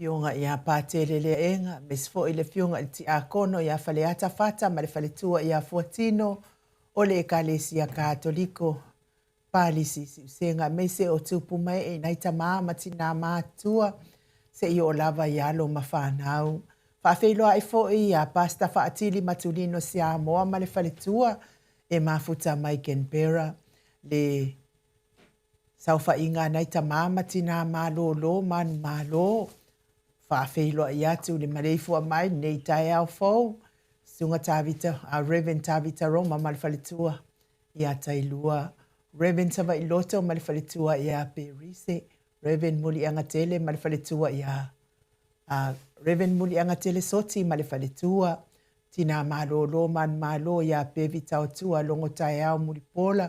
Afioga ia Patele Leaega, aemaise foi le Afioga i le Tiakono ia Faleata Fata ma le faletua ia Fuatino o le Ekalesia Katoliko Palisi i Siusega, aemaise o tupu ma ee i nai tama ma tinā matutua seia oo lava i alo ma fanau. Faafeiloai foi ia Pastor Faatili Matulino Siamoa ma le faletua e mafuta mai Canberra, le saofaiga a nai tama ma tinā malōlō manumalo. Faafeiloai atu le maleifua mai lenei taeao fou, Susuga Tavita, Rev Tavita Roma ma le faletua ia Tailua, Rev Savailoto ma le faletua ia Perise, Rev Muliagatele ma le faletua ia Rev Muliagatele Soti ma le faletua, Tinā Malōlō Manumalo ia Pevi Taotua Logotaeao Mulipola,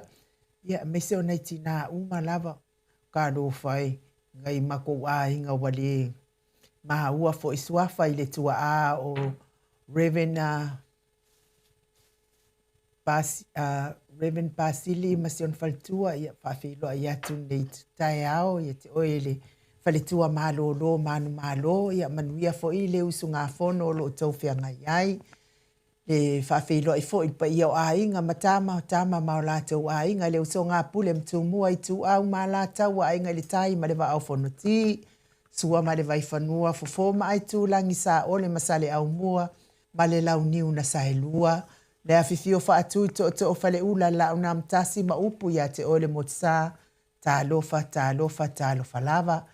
ia aemaise o nai tinā uma lava talofa e ngai makou aiga ua le maua foi suafa i le tuaa o Rev Rev Pasili ma si ona faletua, ia faafeiloai atu lenei taeao ia te oe le faletua malōlō manumalo, ia manuia foi le usugafono o lo o tou feagai ai. Le faafeiloai foi i le paia o aiga ma tama, o tama ma o latou aiga, le usoga a Pule ma Tumua, Ituau ma Alataua, Aiga i le Tai ma le Vaa o Fonoti, Sua ma le Vaifanua, Fofo ma Aitulagi, Saole ma Saleaaumua ma le Launiu na Saelua, le afifio faatui tootoo faleula, Laaunamtasi ma upu ia te oe le Motusa, talofa, talofa, talofa lava.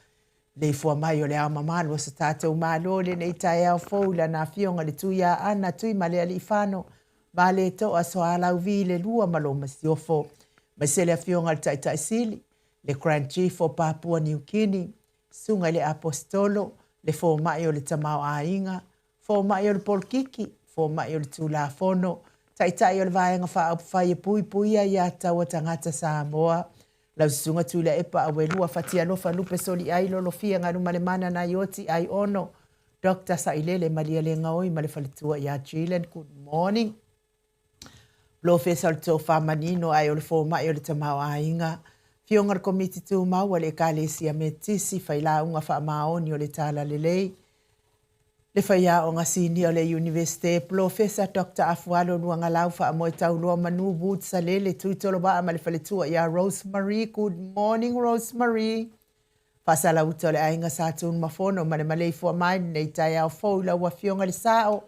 Le ifua mai o le ao mamalu o so tatou Malo i lenei taeao fou i lana Afioga i le Tuiaana Tuimalealiifano Vaaletoa Sualauvi le Lua ma lo Masiofo, aemaise le Afioga i le Taitai Sili, le Grand Chief o Papua New Guinea, Susuga i le Aposetolo, le Fomai o le Tamaoaiga, Fomai o le Polokiki, Fomai o le Tulafono, Taitai o le Vaega Faaupufai e Puipuia ia Taua Tagata Samoa, lau Susuga Tuilaepa Auelua Fatialofa Lupe Soliai Lolofia Galumalemana Naioti Aiono Dr. Sailele Malielegaoi ma le faletua ia Jillian. Good morning. Polofesa o le Tofa Manino ae o le Fomai o le Tamaoaiga, Afioga i le Komiti Tumau a le Ekalesia Metotisi, Failauga Faamaoni o le Talalelei, le Faiaoga Sinia o le Iunivesite, Polofesa Doctor Afualo Luagalau Faamoetauloa Manu Wood Salele Tuitolovaa ma le faletua ia Rose Marie. Good morning Rose Marie. Faasalauta o le Aiga Sa Tunumafono ma le maleifua mai lenei taeao fou i lau Afioga i le Sao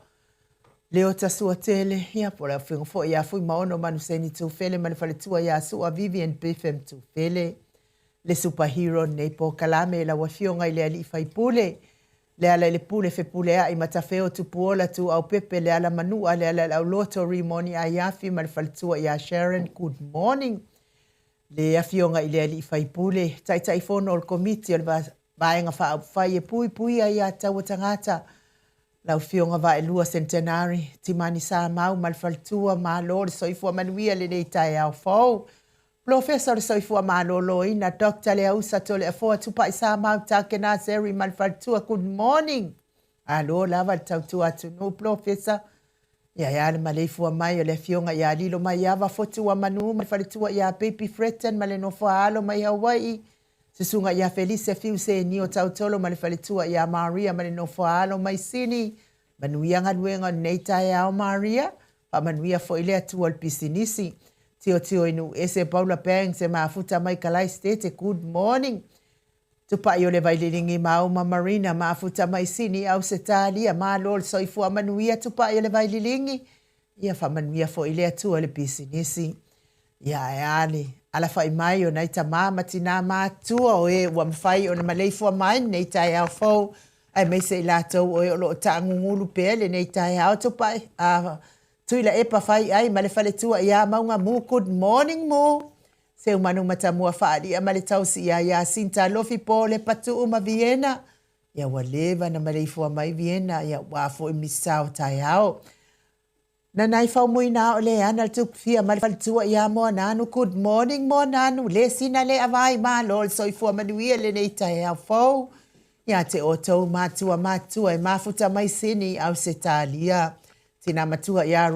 Leota Suatele, ia po o le Afioga foi ia Fuimaono Manuseni Tufele ma le faletua ia Sua Vivian Biffem Tufele. Le superhero lenei polokalame i lau Afioga i le Alii Faipule, Leala i le Pule Fepuleai Matafeo Tupuola Tuuaupepe Leala Manua Leala i le Auloto Rimoni Aiafi ma le faletua ia Sharon. Good morning. Le Afioga i le Alii Faipule, Taitaifono o le Komiti o le Vaega Faaupufai e Puipuia ia Taua Tagata, lau Afioga Vaelua Centenary, Timani Samau ma le faletua, malo le soifua manuia i lenei taeao fou. Polofesa o le Soifua Maloloina, Doctor Leausa Toleafoa Tupai Samau Takena Zeri ma le faletua, good morning. Alo lava le tautua atunuu, Polofesa. Ia e a le maleifua mai o le Afioga ia Lilo Maiava Fotuamanu ma le faletua ia Baby Fretton ma le nofo a alo mai Hawaii, Susuga ia Felise Fiu Senio Tautolo ma le faletua ia Maria ma le nofo a alo mai Sini. Manuia galuega o lenei taeao Maria, faamanuia foi le Atua o le pisinisi. Tiotio i Nuuese Paula Banks e mafuta mai Kalaistete, good morning. Tupai o le Vaililigi Mauma Marina mafuta mai Sini Ausetalia, malo le soifua manuia Tupai o le Vaililigi, ia faamanuia foi le Atua i le pisinisi. Ia ae a le alafai mai o nai tama ma tinā matua o e ua mafai ona maleifua mai lenei taeao fou, aemaise i latou o e o lo o taagugulu pea i lenei taeao Tupai a Tuilaepa Faiai ma le faletua ia Mauga Mu. Good morning Mu. Seumanu Matamua Faalia ma le tausi ia Yasinta Lofi Pole Patuu ma Viena. Ia ua leva na maleifua mai Viena, ia ua foi misa o taeao. Nanai Faumuina o le ana le tupufia ma le faletua ia Moananu. Good morning Moananu, le sina le avai malo le soifua manuia lenei taeao fou. Ia te outou matua matua e mafuta mai Sini Ausetalia. Tina matua ia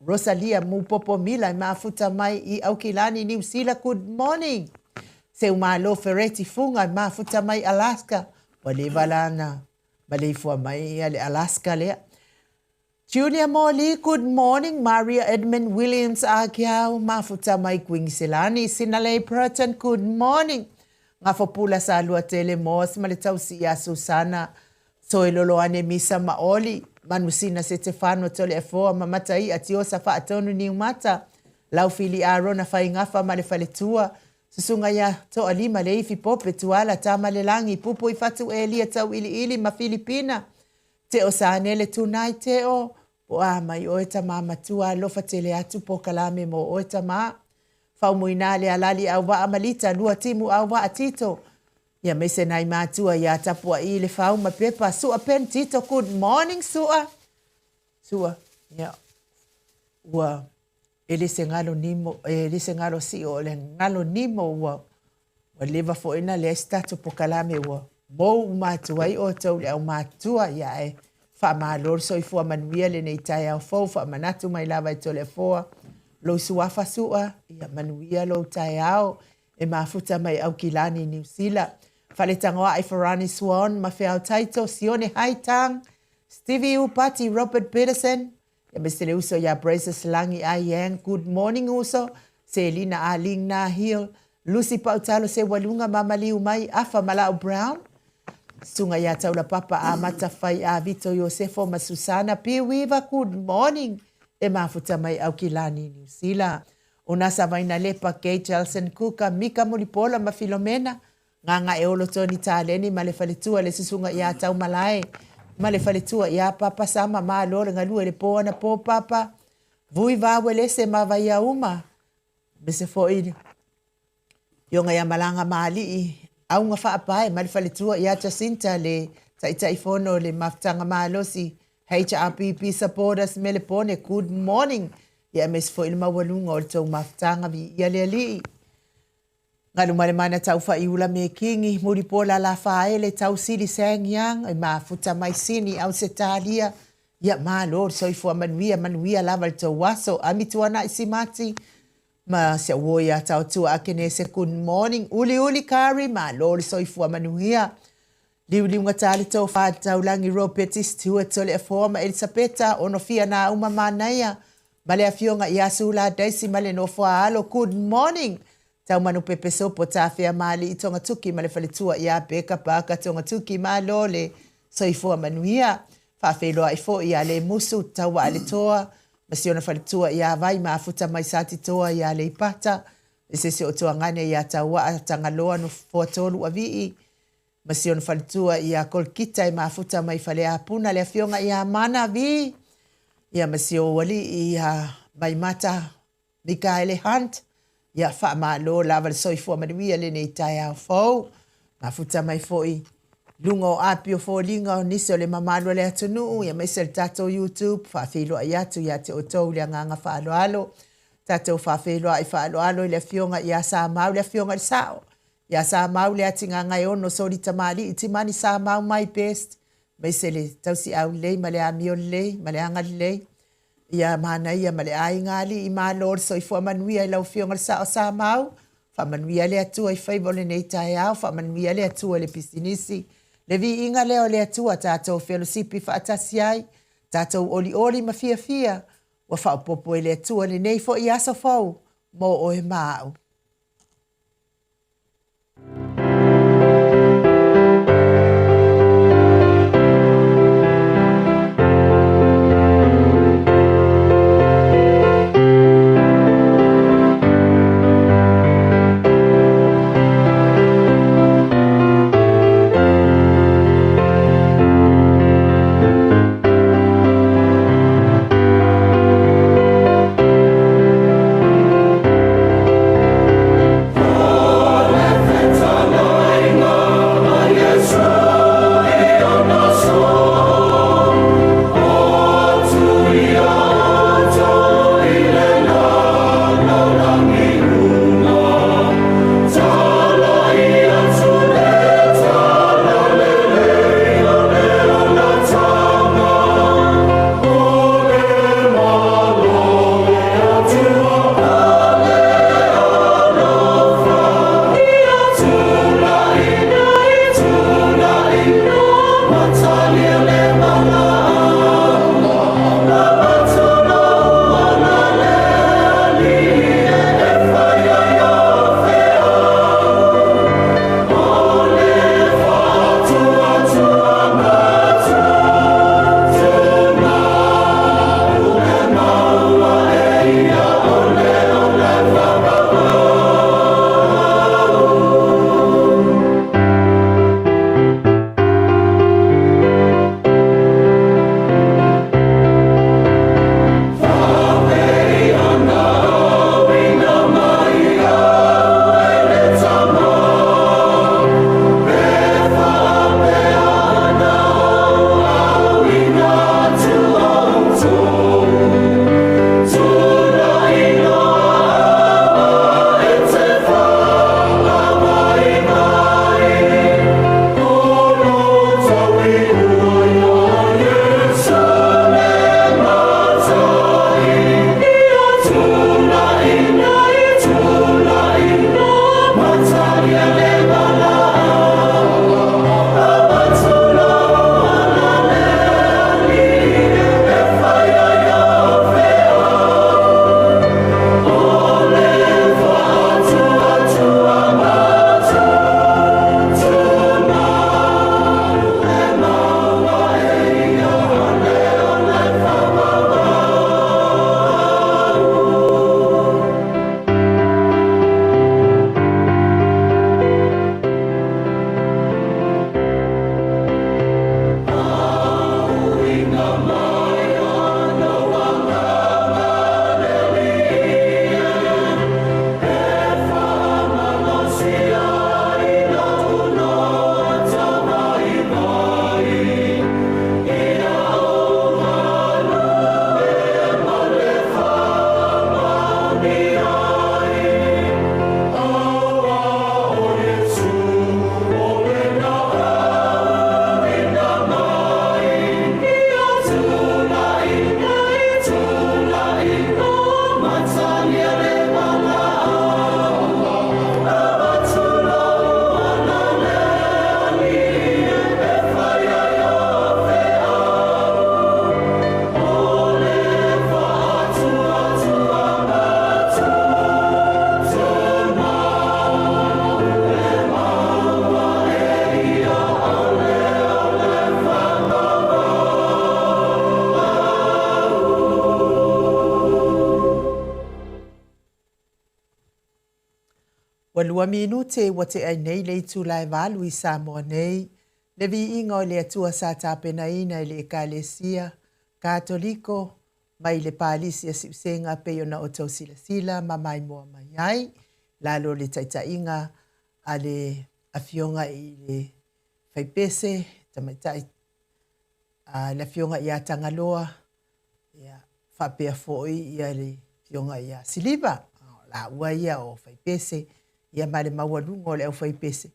Rosalia Mupopo Mila e mafuta mai i Aukilani, Niu Sila. Good morning. Seumalo Fereti Funga e mafuta mai Alaska. Ua leva lana. maleifua mai ia le Alaska lea. Junior Morley, good morning. Maria Edmund Williams Agiau, mafuta mai Kuiniselani. Sinalei Burton, good morning. Gafopula Saluatele Moss ma le tausi ia Susana Soiloloane Misa Maoli, Manusina Setefano Toleafoa ma Mataia Tiosa Faatonu Niumata, Laufili Arona Faingafa ma le faletua, Susuga ia Toalima Leifi Pope Tuala Tamalelagi Pupu i Fatu Elia Tauiliili ma Filipina Teo Sanele Tunai Teo, po a mai oe tama matua alofa tele atu pokalame mo oe tama. Faumuina le alali auvaa Malita lua timu auvaa Tito. Ia aemaise nai matua ia Tapua'i le Fau ma Pepa Sua Pen Tito good morning Sua. Sua ia ua e le se galo nimo e le se galo sio o le galo nimo ua Ua leva foi na leai se tatou pokalame ua mou uma atu ai outou le aumatua ia ae faamalo le soifua manuia lenei taeao fou faamanatu mai lava e Toleafoa lou suafa Sua ia manuia lou taeao e mafuta mai Aukilani Niu Sila Faletagoai Farani Swan ma Feao Taito Sione Haitang Stevie Upati Robert Peterson Aemaise le uso ia Brazos Lagi Ai Yang, good morning uso, Selina Ah Ling Na Hill, Lucy Pautalo Seualuga ma Maliu Mai, Afa Malau Brown, Susuga ia Taulapapa Amata Fai Ah Vito Iosefo ma Susana P Weaver, good morning e mafuta mai Aukilani Niu Sila. Unasa Vainalepa, Kay Jelson Kuka, Mika Mulipola ma Filomena, Gagaeolo Tony Taleni ma le faletua le susuga ia Taumalae ma le faletua ia Papa Sama malo le galue le po ana po Papa Vui Vauelese ma Vaiauma aemaise foi le Afioga ia Malaga Maalii Auga Faapae ma le faletua ia Jacinta le Taitaifono o le Mafutaga Malosi HRPP Supporters Melepone good morning ia aemaise foi le maualuga o le tou mafutaga viia le Alii. Galumalemana Taufaiula Mekingi, Mulipola Lafaele, Tausili Sang Yang, e mafuta mai Sini, Ausetalia, ia malo le soifua manuia, manuia lava le tou aso. Ami Tuanai Simati, ma si au uo ia Taotua Akenese, good morning. Uliuli Kari, malo le soifua manuia. Liuliugata le tofa Taulagi Ropeti Stewart Toleafoa ma Elisapeta Onofia Nauma Manaia ma le afioga ia Sula Daisy ma le nofo a alo good morning Taumanu Pepe Sopo Tafea Maali'i Togatuki ma le faletua ia Beka Parker Togatuki malo le soifua manuia Faafeiloai foi ia Lemusu Tauaaletoa ma si ona faletua ia Vai Mafuta mai Satitoa ia Aleipata me se isi o Tuagane ia Tauaa Tagaloa Nofoatolu Avii ma si ona faletua ia Kolkita e mafuta mai Faleapuna, le afioga ia Mana vii, ia ma si ou alii ia Maimata Mikaele Hunt, ia faamalo lava le soifua manuia lenei taeao fou. Mafuta mai foi i luga o api o foliga o nisi o le mamalu o le atunuu, ia aemaise le tatou YouTube, faafeiloai atu ia te outou le agaga faaaloalo. Tatou faafeiloai faaaloalo i le afioga ia Samau, le afioga i le Sao, Ia Samau le Atigagaeono Soli Tamalii Timani Samau my best aemaise le tausiau lelei ma le amio lelei ma le aga lelei ia manaia ma le aiga alii malo le soifua manuia i lau afioga le sao Samau faamanuia le Atua i faiva o lenei taeao faamanuia le Atua i le pisinisi le viiga lea o le Atua tatou felosipi faatasi ai tatou olioli ma fiafia ua faaopoopo e le Atua lenei foi aso fou mo oe ma au. 12 minute ua tea ai nei le itula e 8 i Samoa nei, le viiga o le Atua sa tapenaina e le Ekalesia Katoliko mai le Palisi a Siusega pei ona outou silasila ma maimoa mai ai, lalo o le taitaiga a le Afioga i le Faipese Tamaitai a le Afioga ia Tagaloa, ia, faapea foi ia le Afioga ia Siliva, o laua ia o Faipese, ia ma le maualuga o le aufaipese,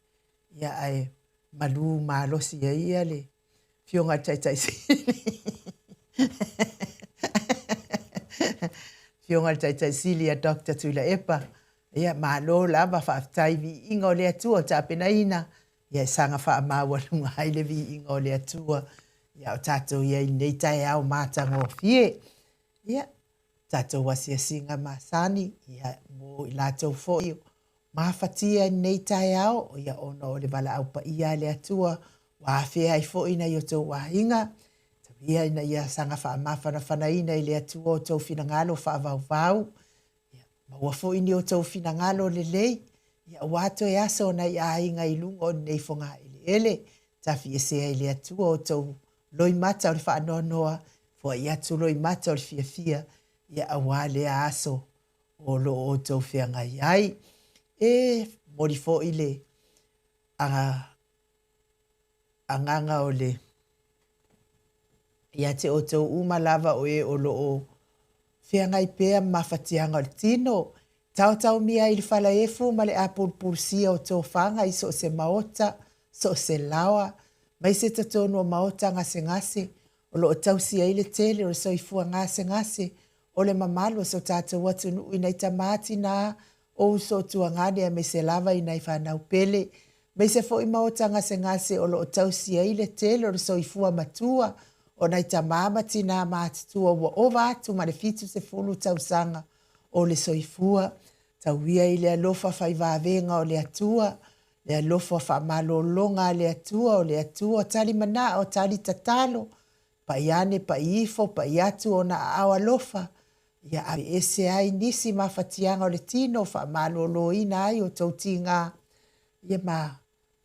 ia ae malu malosi ai ia le Afioga i le Taitai Sili. Afioga i le Taitai Sili a Dr. Tuilaepa, ia malo lava, faafetai viiga o le Atua o tapenaina, ia e saga faamaualuga ai le viiga o le Atua, ia o tatou i ai i lenei taeao matagofie. Ia, tatou asiasiga masani, ia mo i latou foi mafatia i lenei taeao, ia ona o le valaau paia a le Atua, ua afea ai foi nai o outou aiga, tauia ina ia saga faamafanafanaina i le Atua o outou finagalo faavauvau, ia maua foi ni outou finagalo lelei, ia aua toe aso o nai aiga i luga o lenei fogaeleele, tafiesea i le Atua o outou loimata o le faanoanoa, foai atu loimata o le fiafia, ia aua lea aso o lo o outou feagai ai. E momoli foi le agaga o le ia te outou uma lava o e o lo o feagai pea ma mafatiaga o le tino, taotaomia ai i le falaefu ma le apulupulusia o tofaga i so o se maota, so o se laoa, maise totonu o maota gasegase, o lo o tausi ai le tele o le soifua gasegase o le mamalu o so tatou atunuu i nai tama tinā o uso o tuagane aemaise lava i nai fanau pele, maise foi maota gasegase o lo o tausi ai le tele o le soifua matua o nai tama ma tinā matutua ua ova atu ma le 70 tausaga o le soifua. Tauia i le alofa faivavega o le Atua, le alofa faamalologa a le Atua, o le Atua tali manao, tali tatalo, pai ane, pai ifo, pai atu ona aao alofa, ia aveese ai nisi mafatiaga o le tino, faamaloloina ai outou tiga, ia ma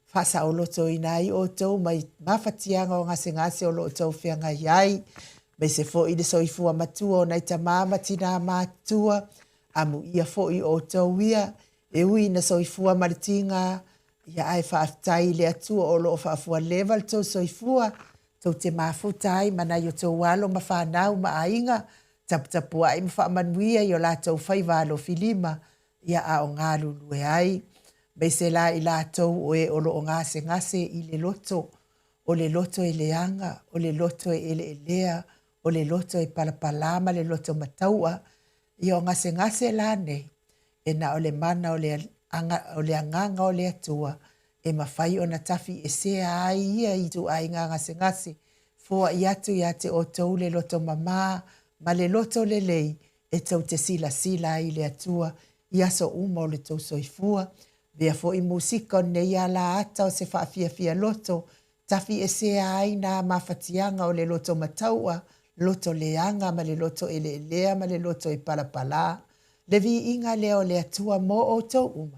faasaolotoina ai outou mai mafatiaga o gasegase o lo o outou feagai ai, maise foi le soifua matua o nai tama ma tinā matutua, amuia foi outou ia, e ui ina soifua ma le tiga, ia ae faafetai i le Atua o lo o faafualeva le tou soifua, tou te mafuta ai ma nai o tou alo ma fanau ma aiga, taputapuai ma faamanuia i o latou faiva alofilima, ia a o galulue ai. Maise la i latou o e o lo o gasegase i le loto, o le loto e leaga, o le loto e eleelea, o le loto e palapala ma le loto mataua, ia o gasegase la nei, e na o le mana o le, o le agaga o le Atua e mafai ona tafiesea ai ia ituaiga gasegase, foai atu ia te outou le loto mamā ma le loto lelei e tou te silasila ai i le Atua i aso uma o le tou soifua. Avea foi musika o lenei alaata o se faafiafia loto, tafiesea ai nā mafatiaga o le loto mataua, loto leaga ma le loto eleelea ma le loto e palapala, le viiga lea o le Atua mo outou uma.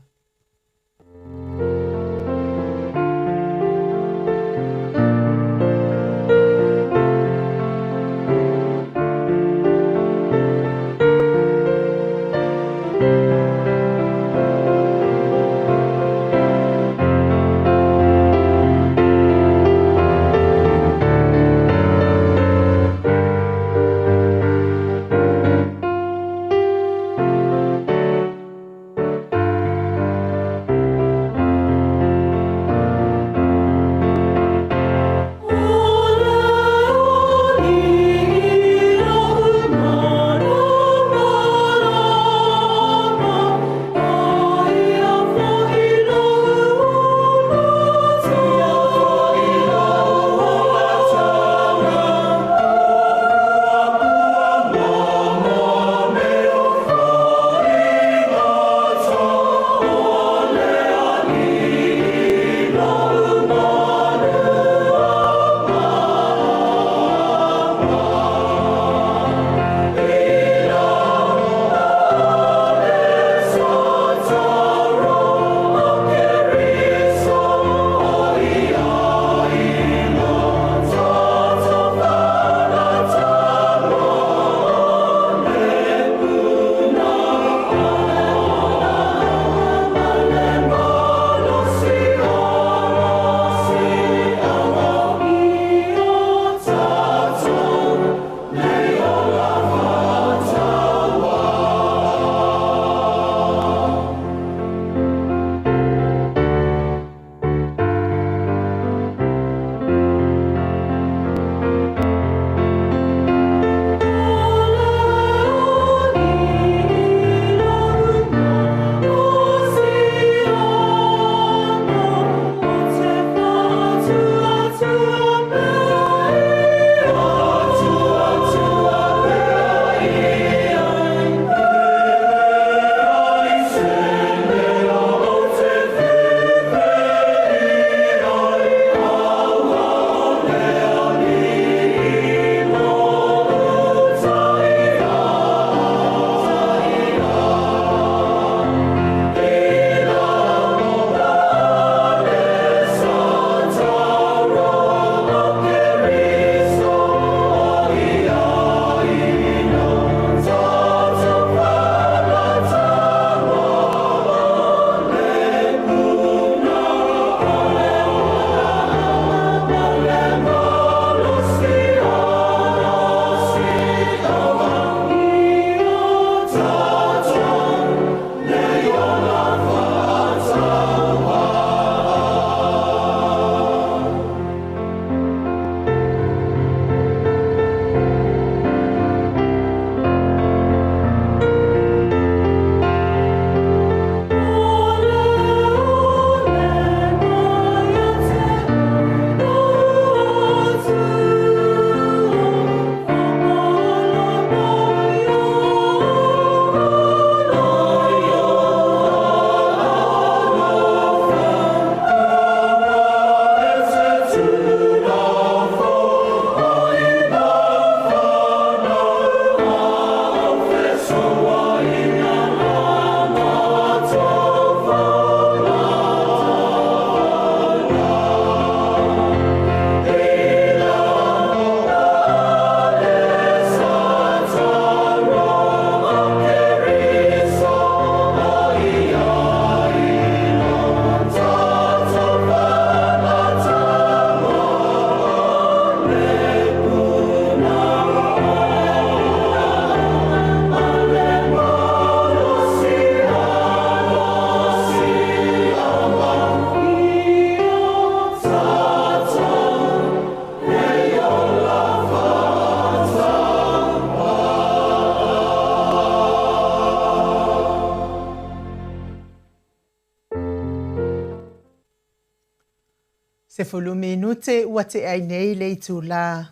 10 minute ua tea ai nei le itulā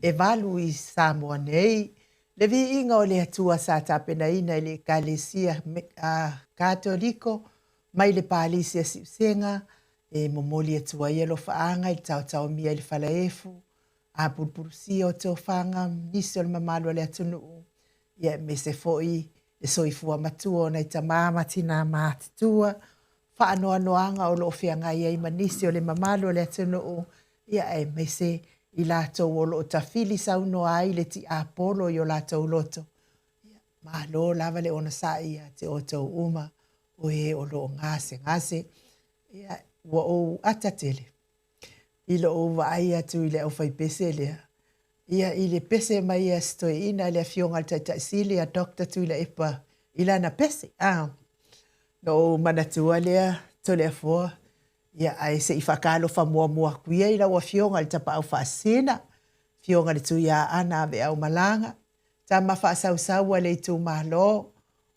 e 8 i Samoa nei, le viiga o le Atua sa tapenaina e le Ekalesia Katoliko mai le Palisi a Siusega e momoli atu ai alofaaga i le taotaomia i le falaefu, apulupulusia o tofaga nisi o le mamalu o le atunuu, ia aemaise foi le soifua matua o nai tamā ma tinā matutua, faanoanoaga o lo o feagai ai ma nisi o le mamalu o le atunuu, ia aemaise i latou o lo o tafili saunoa ai le tiapolo i o latou loto. Ia, malo lava le onosai ia te outou uma o e o lo o gasegase. Ia, ua ou ata tele i lou vaai atu i le aufaipese lea, ia i le pese mai a si toeaina le afioga i le Taitai Sili a Doctor Tuilaepa i lana pese. Ah, na ou manatua lea Toleafoa, ia ae se i faatalofa muamua atu ia i lau afioga i le Tapaau Faasisina, afioga i le Tuiaana Aveaumalaga, tama faasausau a le itumalo,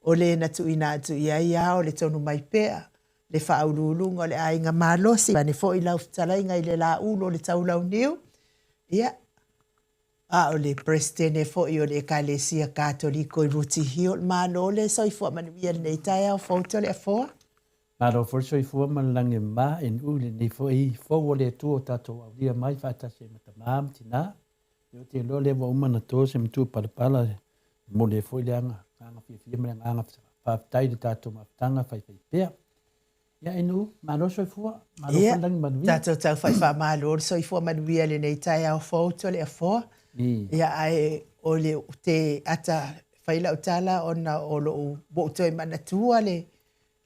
o le na tuuina atu i ai ao le tonu mai pea, le faauluuluga o le aiga malosi, vaeane foi lau fetalaiga i le laulu o le taulauniu, ia, a o le Peresetene foi o le Ekalesia Katoliko i Rooty Hill. Malo le soifua manuia i lenei taeao fou Toleafoa. Malo foi le soifua ma le lagi e mama e Nu'u i lenei foi fou o le Atua ua tatou aulia mai faatasi ai ma tama ma tina. Ou te iloa lea ua uma ona to se matua palapala e momoli ai foi le agaga fiafia ma le agaga faafetai i le tatou mafutaga faifaipea. Ia e Nu'u, malo soifua, malo foi le lagi manuia. Ia, tatou tau faifamalo le soifua manuia i lenei taeao fou Toleafoa. Ia ae o le te ata fai lau tala ona o lou ua ou toe manatua le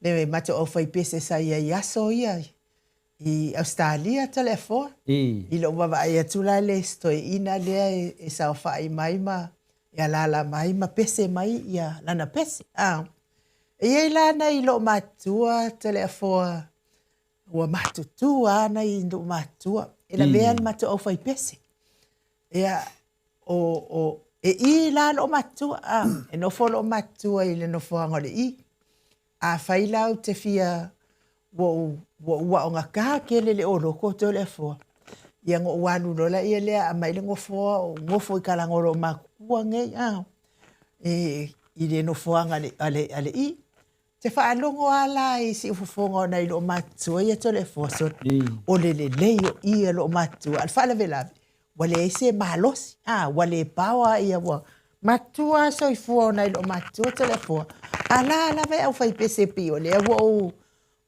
le matou aufaipese sa i ai i aso ia i Ausetalia Toleafoa. I lou vaavaai atu la i le isi toeaina lea e saofai mai ma e alaala mai ma pese mai ia lana pese. A. E i ai la nai loomatutua Toleafoa, ua matutua lava nai loomatutua, e lavea le matou aufaipese. Ia, o, o, e ʻī la loomatutua, a, e nofo loomatutua i le nofoaga o le ʻī. Afai la ou te fia ua ou, ua ou aogata tele le oloto Toleafoa, ia na ou alu loa laia lea aumai le nofoa ou nofo i talaane o loomatutua nei, a, e, i le nofoaga a le, a le, a le ʻī. Te faalogo lava la i siufofoga o nai loomatutua ia Toleafoa, sole, o le lelei o ʻī a loomatutua, a o le faalavelave, ua leai se malosi, a, ua le power ia ua matua lava soifua o nai loomatutua Toleafoa, a la lava e aufaipese pei o lea ua ou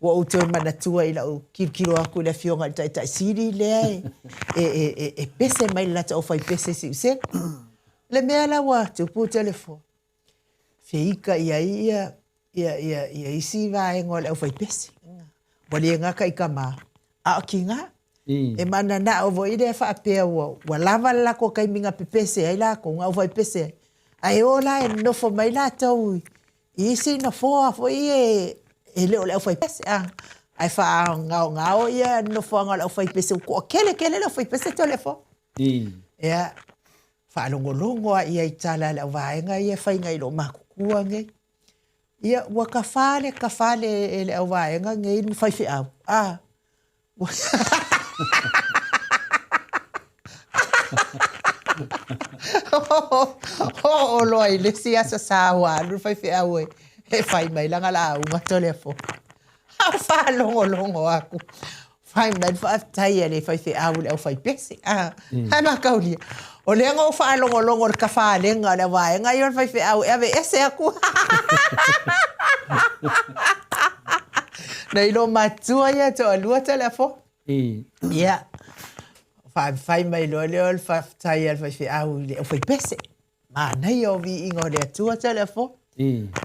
ua ou toe manatua i lau tilotilo atu i le afioga i le Taitai Sili lea e, e, e, e, e pese mai le latou aufaipese i Siusega. Le mea la ua tupu Toleafoa, feika i ai ia, ia, ia, ia isi vaega o le aufaipese. Ua le gata i tama, a o tina. E mananao foi lea faapea ua, ua lava le latou taimi na pepese ai latou, na aufaipese ai. Ae o la e nofo mai latou i isi nofoa foi e, e le o le aufaipese. A, ae faagaogao ia nofoaga o le aufaipese ua toatele tele le aufaipese Toleafoa. Ia, faalogologo lava i ai i tala a le auvaega ia e fai nai loomatutua nei. Ia, ua tafa le tafa le, e le auvaega nei le faifeau. A, ua oo loa i le isi aso sa ua alu le faifeau e, e fai mai lana lauga Toleafoa. A o faalogologo atu, fai mai le faafetai a le faifeau i le aufaipese. A, ae mataulia, o lea na ou faalogologo i le tafalega o le vaega ia o le faifeau e aveese atu. Nai loomatutua ia e toalua Toleafoa. Ia, fai mai loa lea o le faafetai a le faifeau i le aufaipese. Manaia o viiga o le Atua Toleafoa.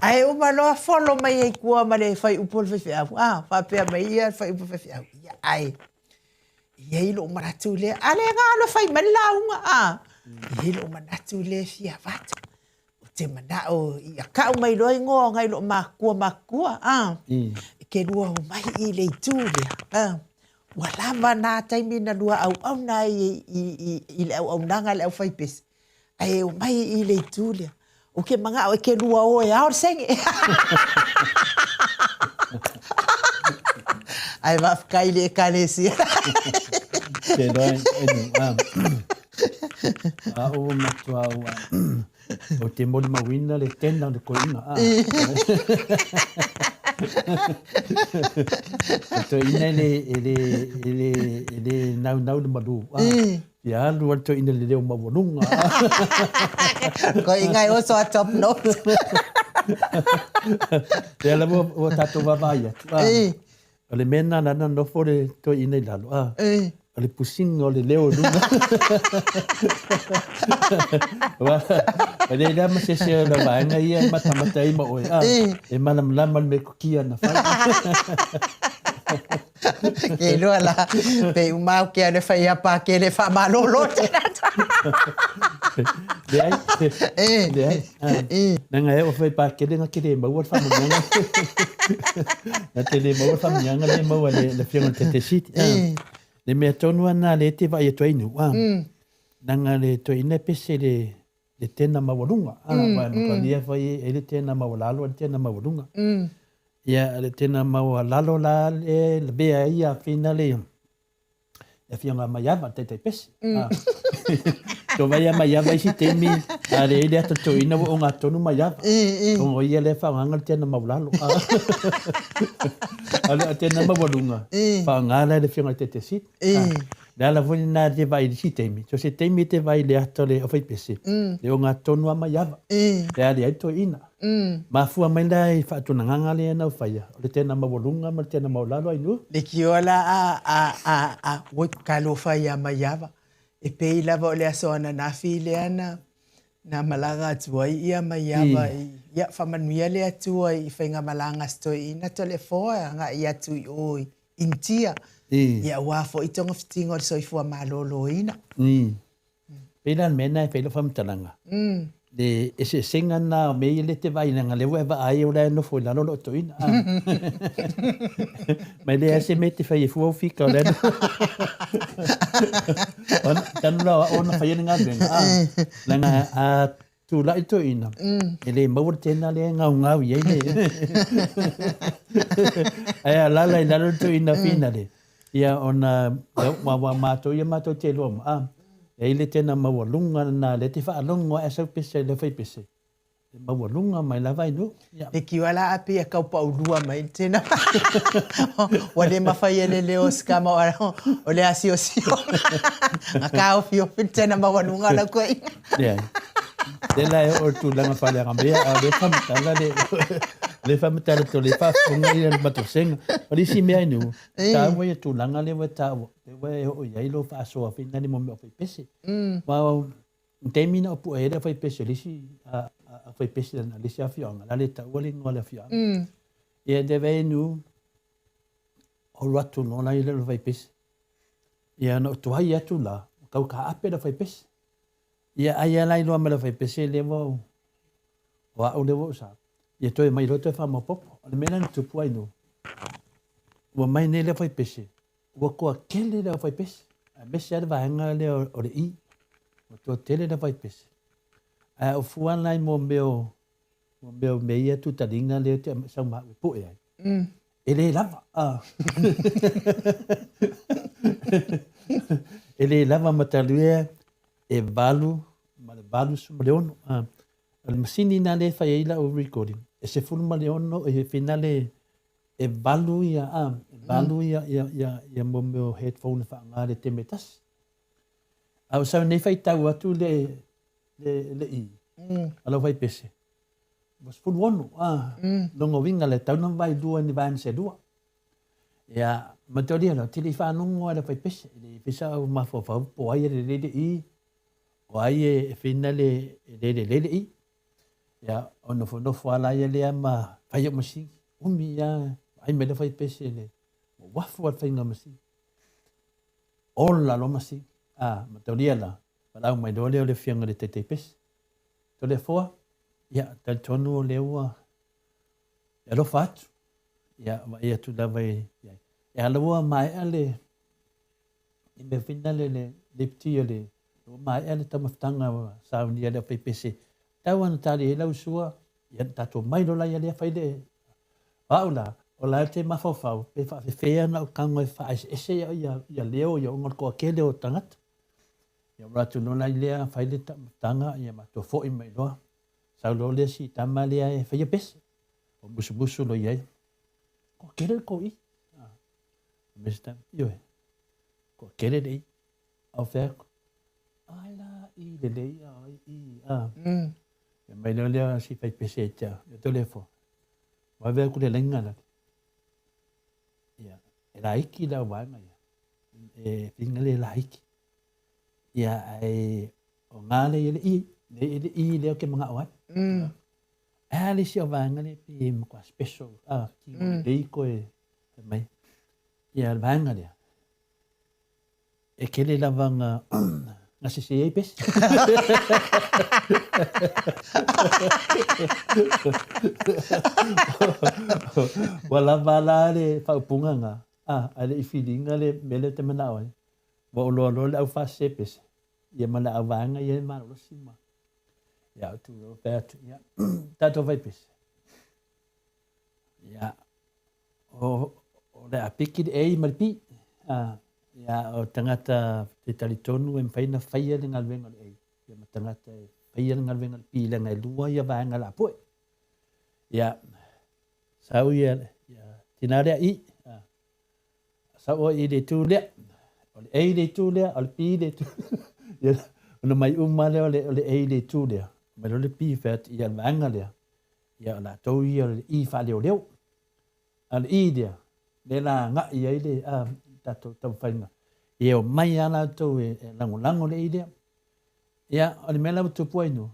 Ae uma loa folo mai ai tua ma le fuaiupu o le faifeau. A, faapea mai ia le fuaiupu o le faifeau. Ia, ae e i ai lou manatu lea. A lea na alu e fai mai le lauga, a. E i ai lou manatu lea e fia avatu. Ou te manao ia kau mai loa igoa o nai loomatutua matutua, a. E te lua omai i le itu lea, a. Ua lava na taimi na lua auauna ai i le auaunaga a le aufaipese. Ae omai i le itu lea. Ou te manao e te lua o e ao le senge. Ae faafetai i le Ekalesia. Te iloa e nu, a. A ua matua ua ou te molimauina le tena o le toeaina, a. O le toeaina e le, e le, e le, e le naunau le malū, a. Ia alu lava le toeaina i le leo maualuga, a. Toeaina e oso a top note. Lea lava ua tatou vaavaai atu, a. O le mea lena na nofo le toeaina i lalo, a, o le pusiga o le leo i luga. Aua, e leai la ma se isi o le vaega ia e matamata ai ma oe, a, e malamalama le metotia na fai. Ke iloa la, pe uma au ke ale fai a pākele faamalolo tēnā. Leai, leai. Leaga e oo foi Pakele na te le maua le faamanuiaga. Na te le maua le faamanuiaga lea e maua e le Afioga i le Taitai Sili. Le mea tonu lava lena lea e te vaai atu ai Nu'u, leaga le toeaina e pese i le tena maualuga. Aua e matuai foi e i ai le tena maualalo a o le tena maualuga. Ia, le tena maualalo la lea e lavea ai Afina le le afioga a Maiava, le taitai pese. To vai a Maiava isi taimi, a leai le ata toeaina ua ogatotonu Maiava. Ona o ia lea e faaaogaina le tena maualalo. A o le tena maualuga, faaaoga la e le afioga i le taitai sili. O le ala foi lena e te vaai i le isi taimi, so o se taimi e te vaai i le ata o le aufaipese, e ogatotonu lava Maiava. E ali ai le toeaina. Mafua mai la i faatulagaga lea na ou faia, o le tena maualuga ma le tena maualalo Ainuu. Leitioa la a, a, a, a, oi, talofa ia Maiava. E pei lava o le aso ananafi lea na, na malaga atu ai ia Maiava i, ia, faamanuia le Atua i faigamalaga a si toeaina Toleafoa e agai atu i o i Initia, ia aua foi togafitiga o le soifua maloloina. Pei la le mea lena e fai ai lau faamatalaga, le eseesega lena o mea ia lea e te vaai leaga o lea ua e vaai o la e nofo i lalo lou toeaina. Ma e leai lava se mea e te fai ai fua ou fika o la e Talu la o au ona faia le galuega, leaga a tulai le toeaina, e le maua le tena lea e gaugau i ai le Ae a alaala i lalo le toeaina finale, ia ona aua matou ia matou te iloa uma, e i ai le tena maualuga lena lea e te faalogo lava e sau pese i le aufaipese, e maualuga mai lava i nuu. Ia. Leitioa la a pei e tau paulua mai le tena ua le mafai e le leo o si tama o le asiosio na taofiofi le tena maualuga o lau toeaina. Leai. Lea la e oo i le tulaga faaleagamea, a o lea e faamatala le, lea e faamatala atu o lea e faafofoga ia le matou vasega. O le isi mea i nuu, e taua ia tulaga lea ua e taua, lea ua e oo i ai lou faasoa foi lea mo mea o aufaipese. Aua o le taimi na ou pue ai le aufaipese o le isi aufaipese a le isi afioaga, o le a le taua le igoa o le afioaga. Ia te vaai nuu, alu atu loa la ia le aufaipese. Ia na ou tuai atu la, ua tau taape le aufaipese. Ia ai lava la iloa ma le aufaipese lea ua ou, o au lea ua ou sao. Ia toe mai loa toe faamaopoopo. O le mea lea na tupu ai nuu, ua mai nei le aufaipese, ua toatele le aufaipese, aemaise lava le vaega lea o le E, ua toatele le aufaipese. Ae a ou fua la i mea o mea o mea ia tutaliga lea ou te sau ma au e pue ai, e le lava. E le lava ma talu ea e 8 ma le 86. O le masini lena lea e fai ai lau recording, e 16, e finale e 8 ia, e 8 ia, ia, ia, ia mo mea o headphone e faaaoga i le taimi e tasi. A o sau nei faitau atu le, le, le i, a lau faipese, ua 16, lona uiga le tatau ona vailua i ni vaega se lua. Ia, ma te alia loa, te le i faalogo lava i le aufaipese, e le i fai sau mafaufau po o ai e lelei le i, o ai e finale e le lelei le i. Ia, o nofonofo lava la ia lea ma fai au masini, umi lava, vaai mai le aufaipese le uafu lava le faiga o masini. Ola loa masini, a, mataulia la, valaau mai loa lea o le afioga i le Taitaipese. Toleafoa, ia, talitonu o lea ua e alofa atu, ia, vaai atu lava i ai. E ala ua maea le, i mea foi lale le lipti o le, ua maea le taumafataga ua saunia e le aufaipese, tau lava ina tali ai lau sua, ia na tatou mai loa la ia lea fai le, o au la, O la e te mafaufau pe faafefea ona ou tago e faaeseese ia ia leo ia ona o le toatele o tagata. Ia ou alu atu loa la i lea fai le taumafataga ia matou foi mai loa. Sau loa le isi tama lea e faia pese. O musumusu loa i ai. Toatele le tou i. Ah. Fai mai se tama, ioe, toatele le i. Ou fai atu, ai la i lelei a i a. Fai mai loa lea si fai pese ia te au, ia Toleafoa, vave atu le laina lale. Ia, e laiti le au vaega ia. E whiringa le laiti. Ia, ae o ngā le i le i, le i le i lea o te manao ai. Ae a le isi au vaega lea pei e matua special, a, ki mm. lelei koe, fai mai. Ia, le vaega lea, E tele lava nga nga sese ai pese. Ua lava la le faaupuga nga, a, ae le i filiga le mea lea ou te manao ai. Ua ou loa loa le au faasese pese, ia ma le au vaega ia e malolosi ma. Ia, ou tu loa fai atu, ia, tatou fai pese. Ia, o, o le a piki le A ma le P. A, ia, o tagata te talitonu e mafai ona faia le galuega o le A, ia ma tagata e faia le galuega o le P, leaga e lua ia vaega o le a pue. Ia, sau ia, ia tina lea I, a, sau oe i le itu lea, o le A i le itu lea, o le P i le itu. Ia, ona mai uma lea o le, o le A i le itu lea, mai loa le P fai atu, ia le vaega lea, ia o latou ia o le I faaleoleo. A o le I lea, lea la agai ai le a, tatou taumafaiga. Ia e omai lava latou e, e lagolago le I lea. Ia, o le mea la ua tupu ai nu,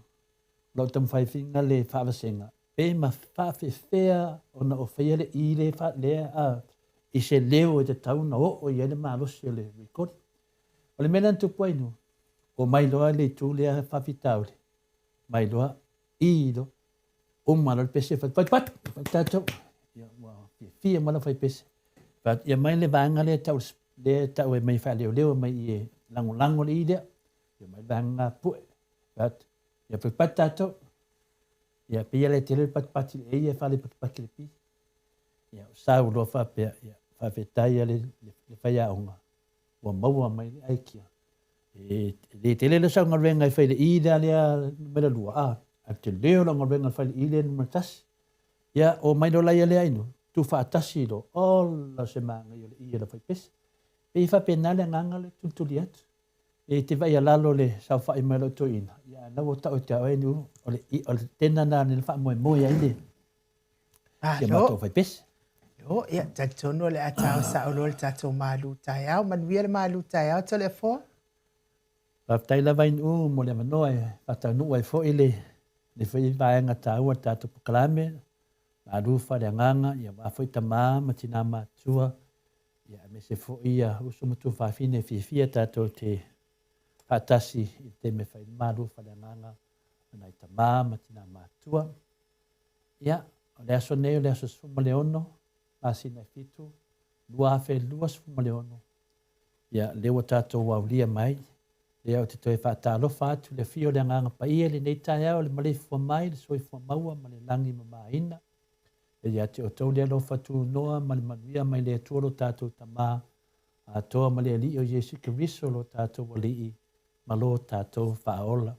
lau taumafai finga le faavasega, pe ma faafefea ona o faia le I le fa, lea a, i se leo e tatau ona oo i ai le malosi o le recording. O le mea lea na tupu ai nu, omai loa le itu lea faafitauli, mai loa i lo uma loa le pese fai fai fai fai tatou ia ua fiafia ma lau fai pese fai atu ia mai le vaega lea tau lea tau e mai faaleoleo mai i e lagolago le i lea ia mai le vaega pue fai atu ia fai fai tatou ia pei le tele le patipati le ia fale patipati le pi ia sau loa faapea ia faafetai le le faiaoga ua maua mai le aikia. E le tele le sau galuega e fai le i lea lea numera lua, a, ae tele o lau galuega e fai le i lea numera tasi. Ia, o mai loa laia lea inu, tu faatasi lo, ola se māngai o le i e la fai pese. Pei e faapena le agaga le tulituli atu. E te vaai a lalo le saofai mai lau toeaina, ia, na ua tau e te au e nu, o le, o le tena nā le faamoemoe ai le, Ia matou fai pese. Malo, ia, talitonu o le a tao sao loa le tatou malu taeao. Manuia le malu taeao, Toleafoa. Faafetai lava Inuu mo le avanoa e faataunuu ai foi le le foi vaega taua le tatou polokalame, malu faaleagaga, ia aua foi tama ma tina matutua, ia aemaise foi ia uso ma tuafafine e fiafia tatou te faatasi i le taimi e fai ai le malu faaleagaga ma nai tama ma tina matutua. Ia, o le aso nei o le aso 16, masina e 7, 2026, ia, lea ua tatou aulia mai, lea ou te toe faatalofa atu i le afio o le Agaga Paia i lenei taeao i le maleifua mai, le soifua maua ma le lagi mamaina. E ia te outou le alofa tunoa ma le manuia mai le Atua lo tatou Tama atoa ma le Alii o Iesu Keriso lo tatou Alii ma lo tatou Faaola.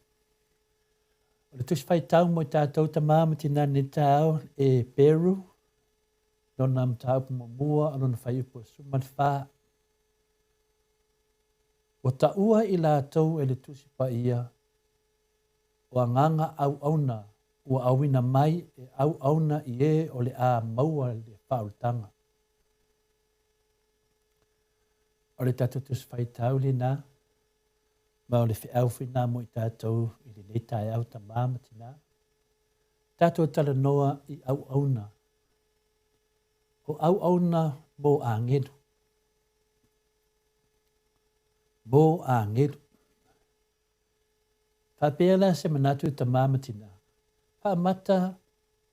O le Tusi Faitau mo i tatou tama ma tina i lenei taeao e Peru, lona mataupu muamua o lona fuaiupu e 14. Ua taua i latou e le Tusi Paia o agaga auauna ua auina mai e auauna i e o le a maua le faaolataga. O le tatou Tusi Faitau lena Ma o le feau foi na mo i tatou i lenei taeao tama ma tina. Tatou talanoa i auauna. O auauna mo agelu. Mo agelu. Faapea la se manatu tama ma tina. Faamata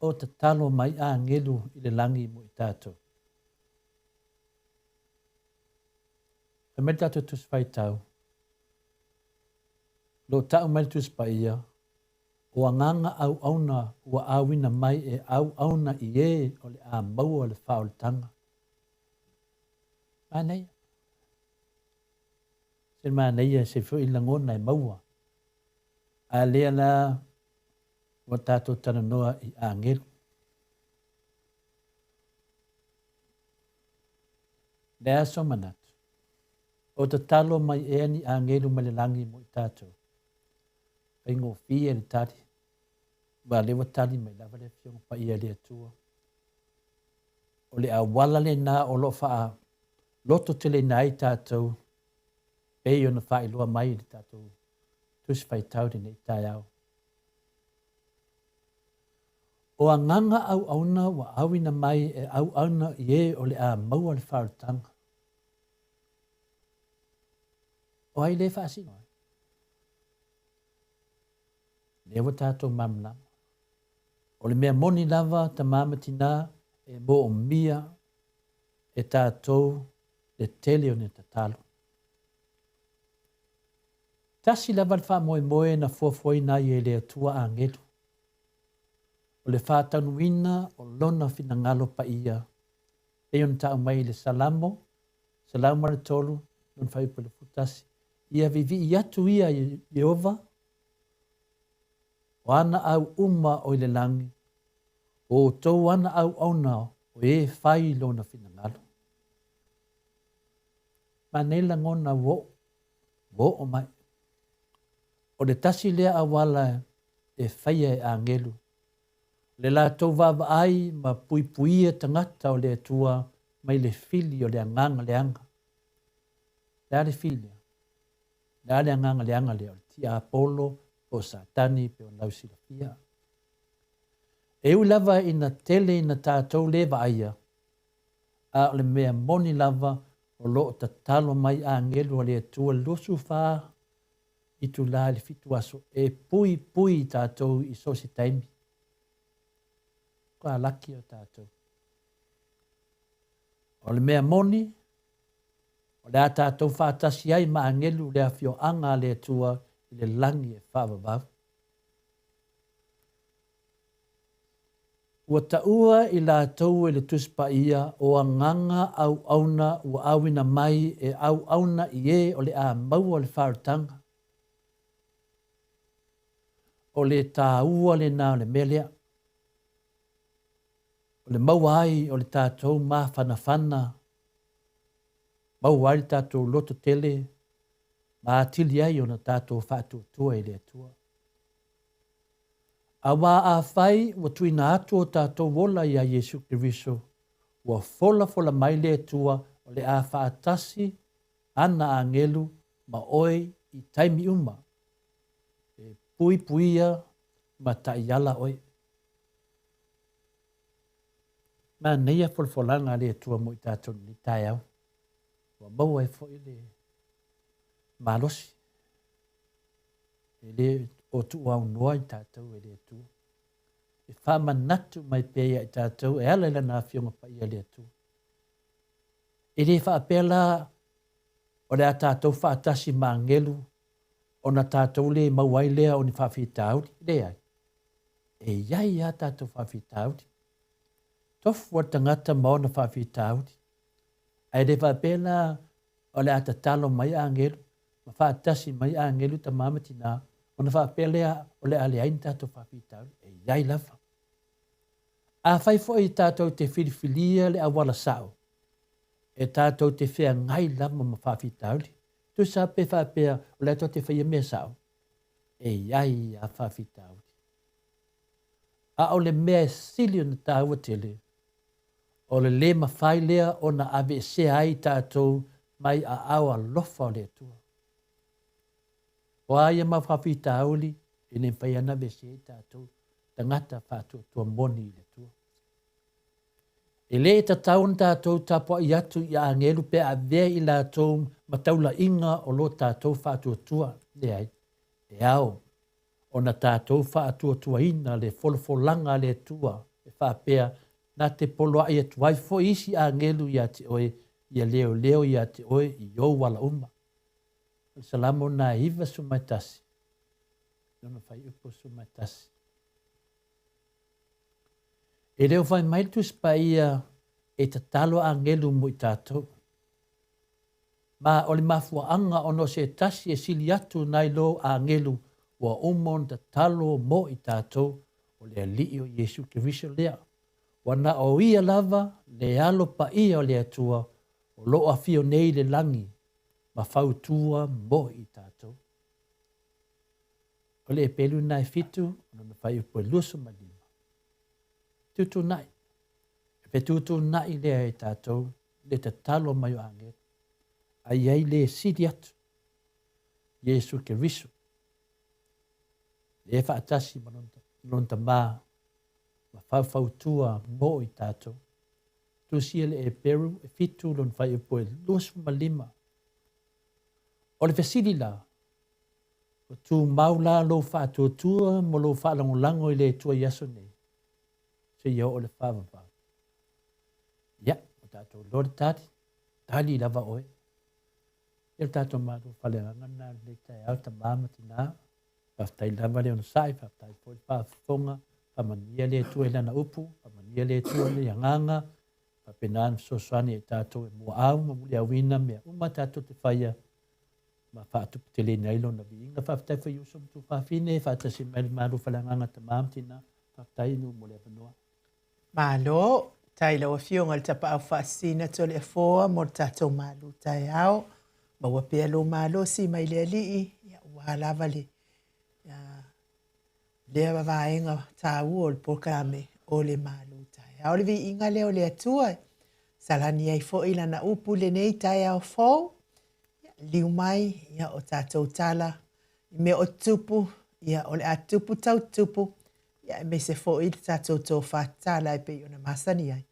o tatalo mai agelu i le lagi mo i tatou. Fai mai le tatou Tusi Faitau, Lo o tau mai le Tusi Paia, O agaga auauna ua auina mai e auauna i ē o le a maua le faaolataga. Manaia. Se manaia se foi lagona e maua. A lea la ua tatou talanoa i agelu. Le a sou manatu? O tatalo mai ea ni agelu mai le lagi mo i tatou? Faigofie le tali. Aua o lea ua tali mai lava le Afioga Paia a le Atua. O le auala lena o lo o faalototeleina ai tatou pei ona faailoa mai i le tatou Tusi Faitau i lenei taeao. O agaga auauna ua auina mai e auauna i e o le a maua le faaolataga. O ai lea e faasino ai? Lea ua tatou malamalama. O le mea moni lava, tamā ma tinā, e moomia e tatou le tele o ni tatalo. Tasi lava le faamoemoe na fuafuaina ai e le Atua agelu, o le faataunuuina o Lona finagalo paia, pei ona tau mai i le Salamo 103, lona fuaiupu e 11, Ia vivii atu ia i Ieova, o ana au uma o i le lagi, o outou ana auauna o e fai i lona finagalo. Manaia le lagona ua oo, ua oo mai. O le tasi lea auala e faia e agelu, le latou vaavaai ma puipuia tagata o le Atua mai le fili o le agaga leaga. Le a le fili lea? Le a le agaga leaga lea? O le tiapolo po o Satani pei ona lausilafia. E ui lava ina tele ina tatou le vaaia, a o le mea moni lava o lo o tatalo mai agelu a le Atua le 24 itula i le 7 aso e puipui i tatou i so o se taimi. Kua laki o tatou. O le mea moni, o le a tatou faatasi ai ma agelu le afioaga a le Atua i le lagi e faavavau. Ua taua i latou e le Tusi Paia o agaga auauna ua auina mai e auauna i e o le a maua le faaolataga. O le tāua lena o le mea lea. O le maua ai o le tatou mafanafana, maua ai le tatou loto tele ma atili ai ona tatou faatuatua i le Atua. Auā afai ua tuuina atu o tatou ola iā Iesu Keriso, ua folafola mai le Atua o le a faatasi ana agelu ma oe i taimi uma, e puipuia ma taiala oe. Manaia folafolaga a le Atua mo i tatou i lenei taeao. Ua maua ai foi le malosi. E le o tuuaunoa i tatou e le Atua. E faamanatu mai pea ia i tatou e ala i Lana Afioga Paia le Atua. E le faapea la o le a tatou faatasi ma agelu ona tatou le maua ai lea o ni faafitauli. Leai. E i ai a tatou faafitauli. Tofu a le tagata ma ona faafitauli. Ae le faapea la o le a tatalo mai agelu ma faatasi mai agelu tamā ma tinā, ona faapea lea o le a leai ni tatou faafitauli. E i ai lava. Afai foi tatou te filifilia le auala sao, e tatou te feagai lava ma faafitauli. Tusa pe faapea o le a tatou te faia mea sao, e i ai a faafitauli. A o le mea e sili ona tāua tele, o le lē mafai lea ona aveesea ai tatou mai aao alofa o le Atua. O a ia mau faafitauli e le mafai ona aveesea ai tatou tagata faatuatua moni i le Atua. E lē tatau ona tatou tapuai atu i agelu pe avea i latou ma taulaiga o lo tatou faatuatua. Leai, e ao ona tatou faatuatuaina le folafolaga a le Atua e faapea, na te poloai atu ai foi isi agelu iā te oe, ia leoleo iā te oe i ou ala uma. O le Salamo lena e 91. Lona Fuaiupu 11. E le o fai mai le Tusi Paia e tatalo agelu mo i tatou. Ma o le mafuaaga ona o se tasi e sili atu nai lo agelu ua uma ona tatalo mo i tatou, o le Alii o Iesu Keriso lea. Ua na o ia lava le alo paia o le Atua o lo o afio nei i le lagi ma fautua mo i tatou. O le Epelu lena e fitu, o lona fuaiupu e 25. Tuutuunai. E fetuutuunai lea e tatou le tatalo mai o agelu. A i ai le sili atu, Iesu Keriso, lea e faatasi ma lona Tama ma faufautua mo i tatou. Tusia le Eperu e fitu lona fuaiupu e 25. O le fesili la, ua tumau la lou faatuatua ma lou faalagolago i le Atua i aso nei, seia oo i le faavavau? Ia, ua tatou iloa le tali, tali lava oe. Ia le tatou malu faaleagaga lena i lenei taeao, tama ma tina. Faafetai lava le onosai, faafetai foi le faafofoga, faamanuia le Atua i lana upu, faamanuia le Atua i le agaga, faapena ona fesoasoani i tatou e muaau ma muliauina mea uma tatou te faia ma faatuputeleina ai lona viiga. Faafetai foi i uso ma tuafafine, faatasi mai le malu faaleagaga tama ma tina. Faafetai i nu mo le avanoa. Malo, tai lau afioga i le Tapaau Faasisina Toleafoa mo le tatou malu taeao. Maua pea lou malosi mai le Alii, ia, ua lava le lea vaega taua o le polokalame o le malu taeao. O le viiga lea o le Atua, salani ai foi lana upu lenei taeao fou. Ia, liu mai, ia, o tatou tala i mea o tupu, ia, o le a tupu tau tupu, ia, aemaise foi le tatou tofa tatala e pei ona masani ai.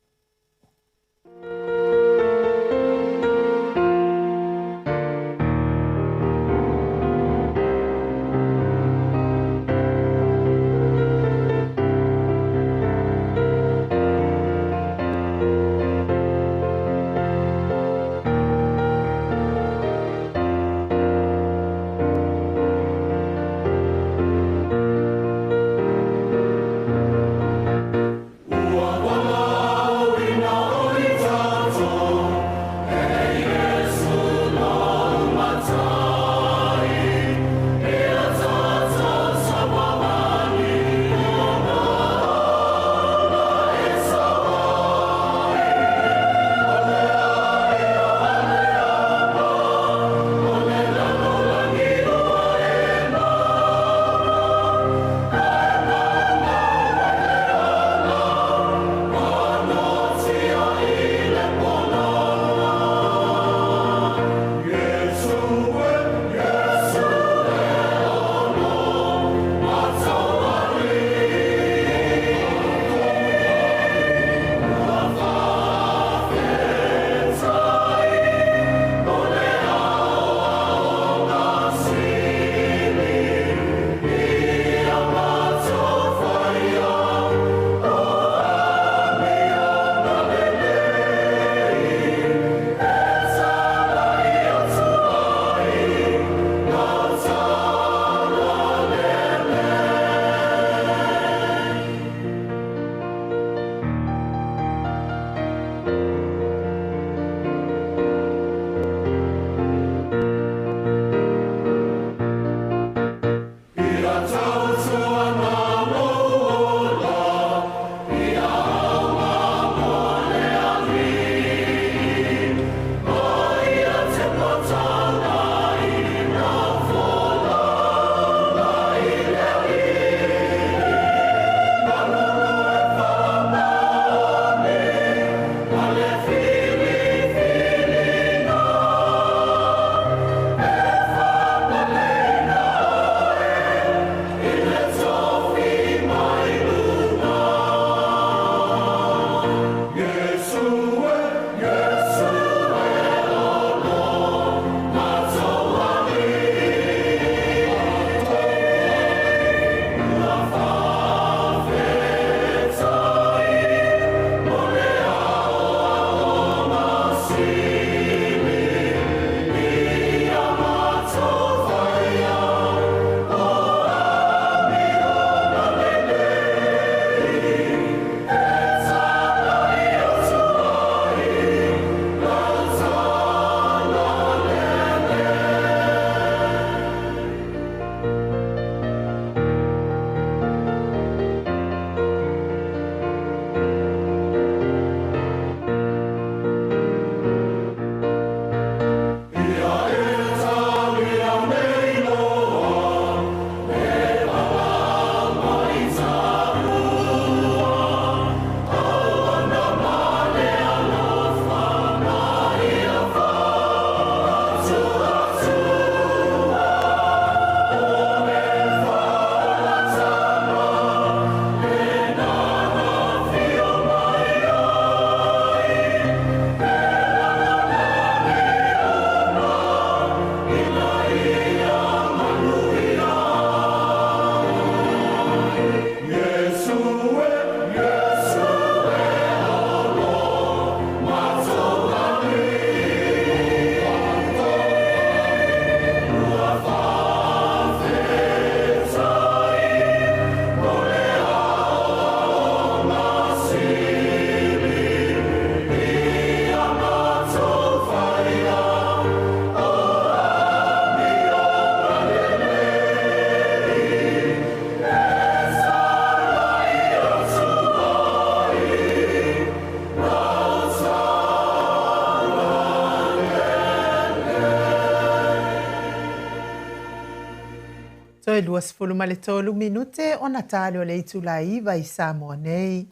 Toe 23 minute ona tale o le itula e 9 i Samoa nei.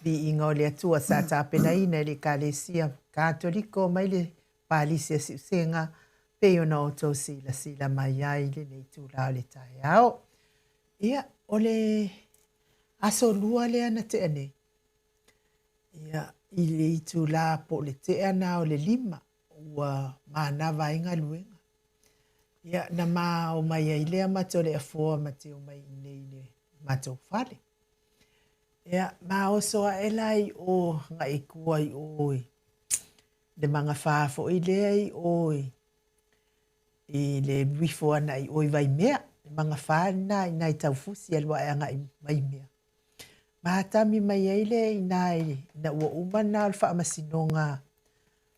Viiga o le Atua sa tapenaina e le Ekalesia Katoliko mai le Palisi a Siusega pei ona outou silasila mai ai i lenei itula o le taeao. Ia, o le aso lua lea na tea nei, ia, i le itula po o le tea na o le 5, ua manava ai galuega. Ia, na ma omai ai lea ma Toleafoa ma te omai i inei i le matou fale. Ia, ma oso ae la i o agai i tua i o i le magafa foi lea i o i i le alu ifo ana i o i Waimea, le magafa lena i ina i Taufusi e alu ae agai i Waimea. Ma atami mai ai lea i ina ina ua uma lena o le faamasinoga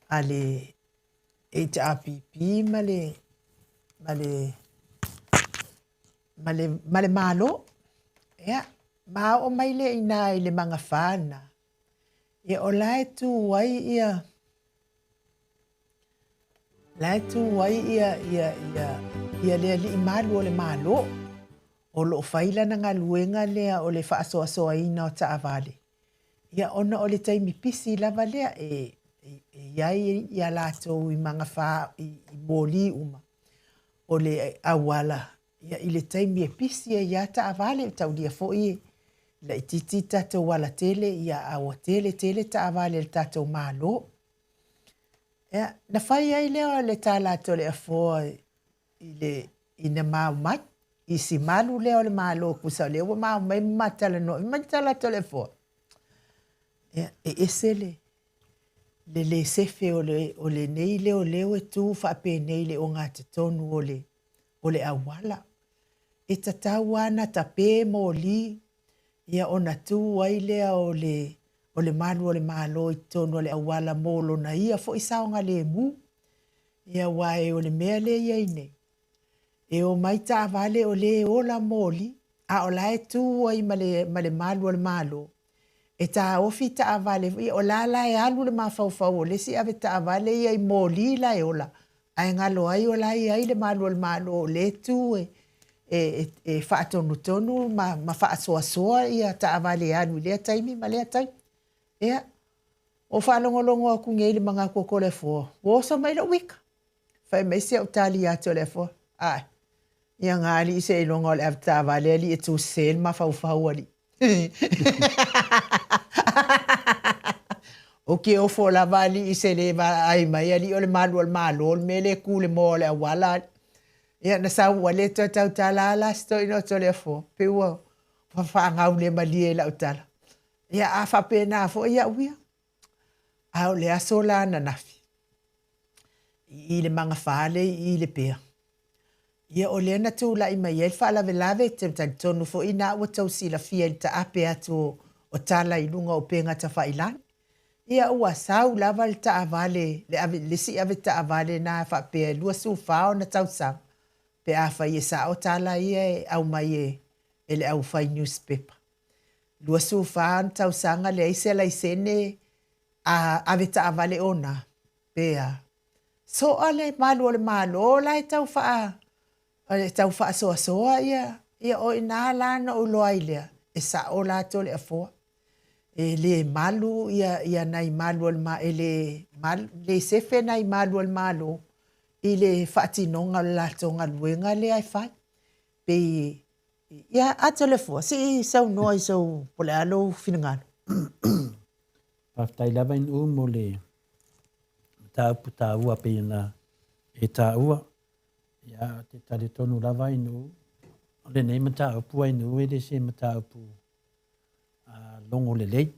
a le HRPP ma le ma le ma le, ma le Malo. Ia, ma oo mai lea i ina i le magafa lena, ia o la e tu ai ia la e tu ai ia ia ia ia le alii malu o le Malo o lo o fai lana galuega lea o le faasoasoaina o taavale. Ia ona o le taimi pisi lava lea e i ai ia latou i magafa i moli uma o le auala ia i le taimi e pisi ai lava taavale, e taulia foi e laitiiti tatou alatele ia a ua tele tele taavale a le tatou Malo. Ia, na fai ai lea o le tala a Toleafoa i le ina ma omai i si malu lea o le Malo, tusa o lea ua ma omai ma ma talanoa, fai mai le tala a Toleafoa, ia, e ese le le lē sefe o le o lenei leoleo e tu faapenei i le ogatotonu o le o le auala. E tatau lava ona tape moli ia ona tu ai lea o le o le malu o le Malo i totonu o le auala mo lona ia foi saogalemu. Ia aua o le mea lea e i ai nei, e omai taavale o lea e ola moli, a o la e tu ai ma le, ma le malu o le Malo e taofi taavale, ia o la la e alu le mafaufau o le isi avetaavale ia i moli la e ola, ae galo ai o la e i ai le malu o le Malo o lea e tu e, e, e, e faatonutonu ma, ma faasoasoa ia taavale e alu i lea taimi ma lea taimi. Ia, o faalogologo atu nei i le manatu o Toleafoa, ua oso mai lou ika. Fai mai si au tali ia Toleafoa, Ae, ia na alii seiloga o le avetaavale alii e tu sese le mafaufau alii. Ou te ofo lava alii se le vaai mai alii o le malu o le Malo le mea lea e tu i le moa o le auala alii. Ia na sau ua le toe tautala lava la si toeaina o Toleafoa, pei ua faagaulemalie i lau tala. Ia a faapena foi au ia. A o le aso la ananafi, i i le magafale i i Lepea, ia o lea na tulai mai ai le faalavelave, te talitonu foi na ua tou silafia i le taape atu o, o tala i luga o upega tafailagi. Ia ua sau lava le taavale, le, ave, le isi avetaavale na faapea e 24 ona tausaga, pe afai e sao tala ia e aumai e, e le aufai newspaper. 24 ona tausaga leai se laisene a avetaavale ona, pe a. Soa le malu o le Malo la e tau faa, e tau faasoasoa ia, ia o i ina la na ou iloa ai lea, e sao la Toleafoa. E le malu ia, ia nai malu o le ma, e le, malu, le sefe nai malu o le Malo i le faatinoga o le latou galuega lea e fai. Pei, ia, a Toleafoa, se i saunoa i sou, po o le a lou finagalo. Faafetai lava i mo le mataupu taua pei ona e taua. Ia, ou te talitonu lava inu, o lenei mataupu inu e le se mataupu a logo lelei.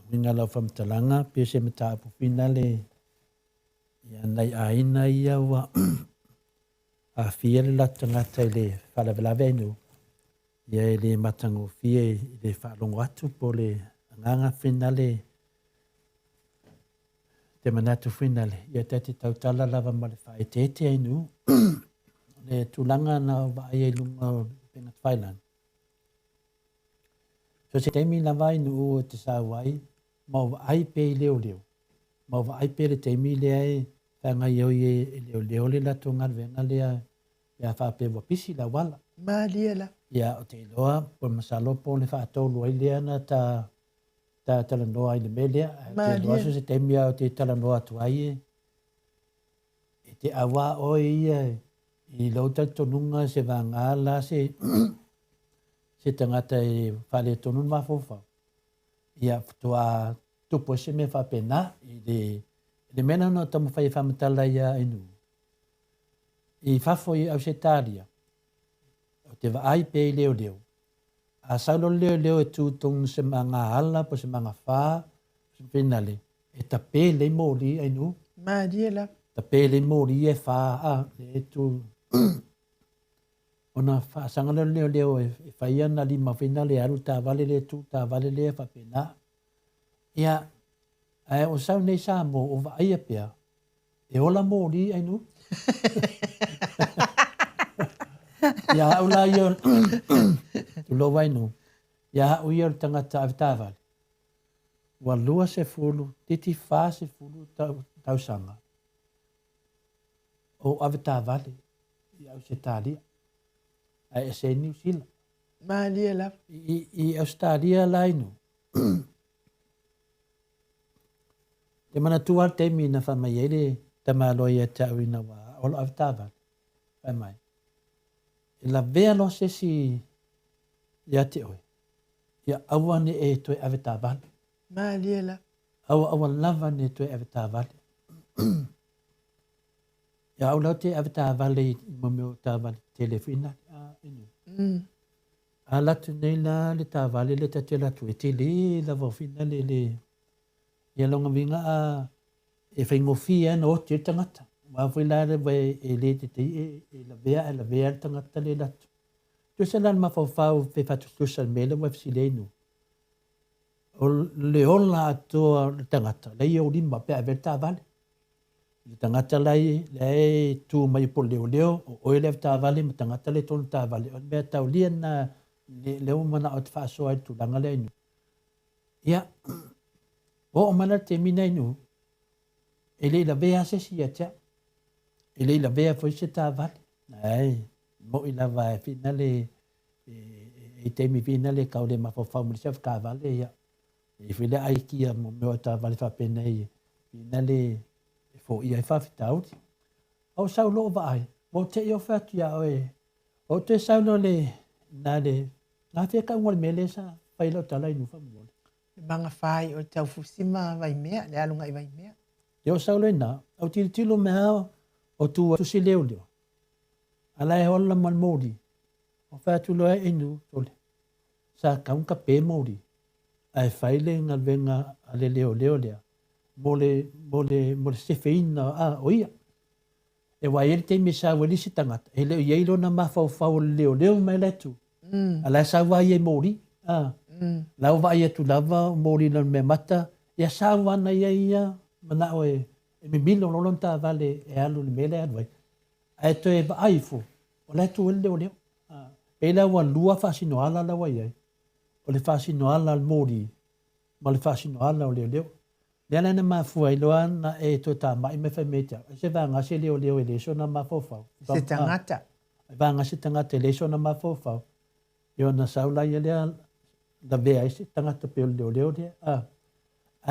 Uiga lau faamatalaga pe se mataupu finale ia nai aiga ia ua aafia le latou tagata i le faalavelave inu. Ia e le matagofie i le faalogo atu po o le agaga finale te manatu finale ia ta te tautala lava ma le faaeteete inu. O le tulaga na ou vaai ai i luga o upega tafailagi. So se taimi lava inu e te sau ai ma ou vaai pea i leoleo, ma ou vaai pea i le taimi lea e feagai ai e leoleo le latou galuega lea. Pe a faapea ua pisi le auala. Malie lava. Ia, ou te iloa, po o le masalo po o le faatolu ai lea na ta ta talanoa ai i le mea lea. Ae ou te iloa so o se taimi lava ou te talanoa atu ai e, e te ʻauā ʻoe ia i lou talitonuga se vagā la se se tagata e faaletonu le mafaufau. Ia, faatoa tupu ai se mea faapena i le i le mea lena na ou taumafai e faamatala ia Ainuu. I fafo i Ausetalia, ou te vaai pea i leoleo. A sau loa le leoleo e tu tonu se magaala po o se magafā, se finale, e tapē lelei moli Ainuu. Malie lava. Tapē lelei moli ia e fā, a, lea e tu. Ona faasaga lea o le leoleo e fai ana lima foi lea e alu le taavale lea tu le taavale lea faapena. Ia, ae o sau nei Samoa o vaaia pea, e ola moli Ainuu. Ia au la ia, tulou Ainuu, ia au ia o le tagata avetaavale, ua 20, toeitiiti 40 tausaga o ou avetaavale i Ausetalia, ae ese ai Niu Sila. Malie lava. I Ausetalia la Ainuu, Te manatua le taimi na fai mai ai le tamaloa ia te au ina ua ao lou avetaavale, fai mai, E lavea loa se isi ia te oe, ia aua ne i e toe avetaavale. Malie lava. Aua aua lava ne i toe avetaavale. Ia au la ou te avetaavale i mo mea o taavale tetele foi na. A alu atu nei la le taavale lea ta te alu atu e tele lava o finale le ia lona uiga a e faigofie lava ona oti ai le tagata. Aua foi la e le tetei e lavea ae lavea le tagata lea e alu atu. Tusa la le mafaufau pe faatusatusa i le mea lea ua e fesili ai nu. O le ola atoa o le tagata, la e i ou lima pe a ave ai le taavale. Le tagata la e, la e tu mai po o le leoleo, o oe le avetaavale ma tagata la e tonu taavale, o le mea taulia lena lea ua manao e te faasoa ai i le tulaga lea i nuu. Ia, ua oo mai la le taimi lena i nuu, e le i lavea lava se isi ia te au. E le i lavea foi se taavale. Ae, mo'i lava e finale, e i taimi finale e tau le mafaufau ma le isi avetaavale, ia, E i ai foi le aikia mo mea o taavale faapenei finale e foia ai faafitauli. A o sau loa vaai, ua ou te i ofe atu iā oe, ua ou toe sau loa le, na le, gafea tauga o le mea lea sa fai lau tala i Nufamuole. Le magafā i o Taufusi ma Vaimea, le aluga i Vaimea. Ia o sau loa i ina, au tilotilo mai lava o tu atu si leoleo, a la e ola ma le moli, o fai atu loa e inu, sole, sa tatau ona tape moli, ae fai le galuega a le leoleo lea mo le, mo le, mo le sefeina a, o ia. E aua e i ai le taimi e sau ai le isi tagata, e le o i ai lona mafaufau o le leoleo mai la e tu, a la e sau lava ia i moli, a. La ua vaai atu lava o moli i lona meamata, ia sau ana ia ia manao e, e mimilo loa lona taavale e alu i le mea lea e alu ai. Ae toe vaai ifo, o la e tu ai le leoleo. A, pei la ua lua faasinoala la ua i ai, o le faasinoala o le moli ma le faasinoala o leoleo. Lea la na mafua ai loa na e toe tamai mai fai mai ia te au, ai se vaega se leoleo e leai sona mafaufau. Se tagata. Ai vaega se tagata e leai sona mafaufau. Ia ona sau la ia lea lavea ai se tagata pei o le leoleo lea. A,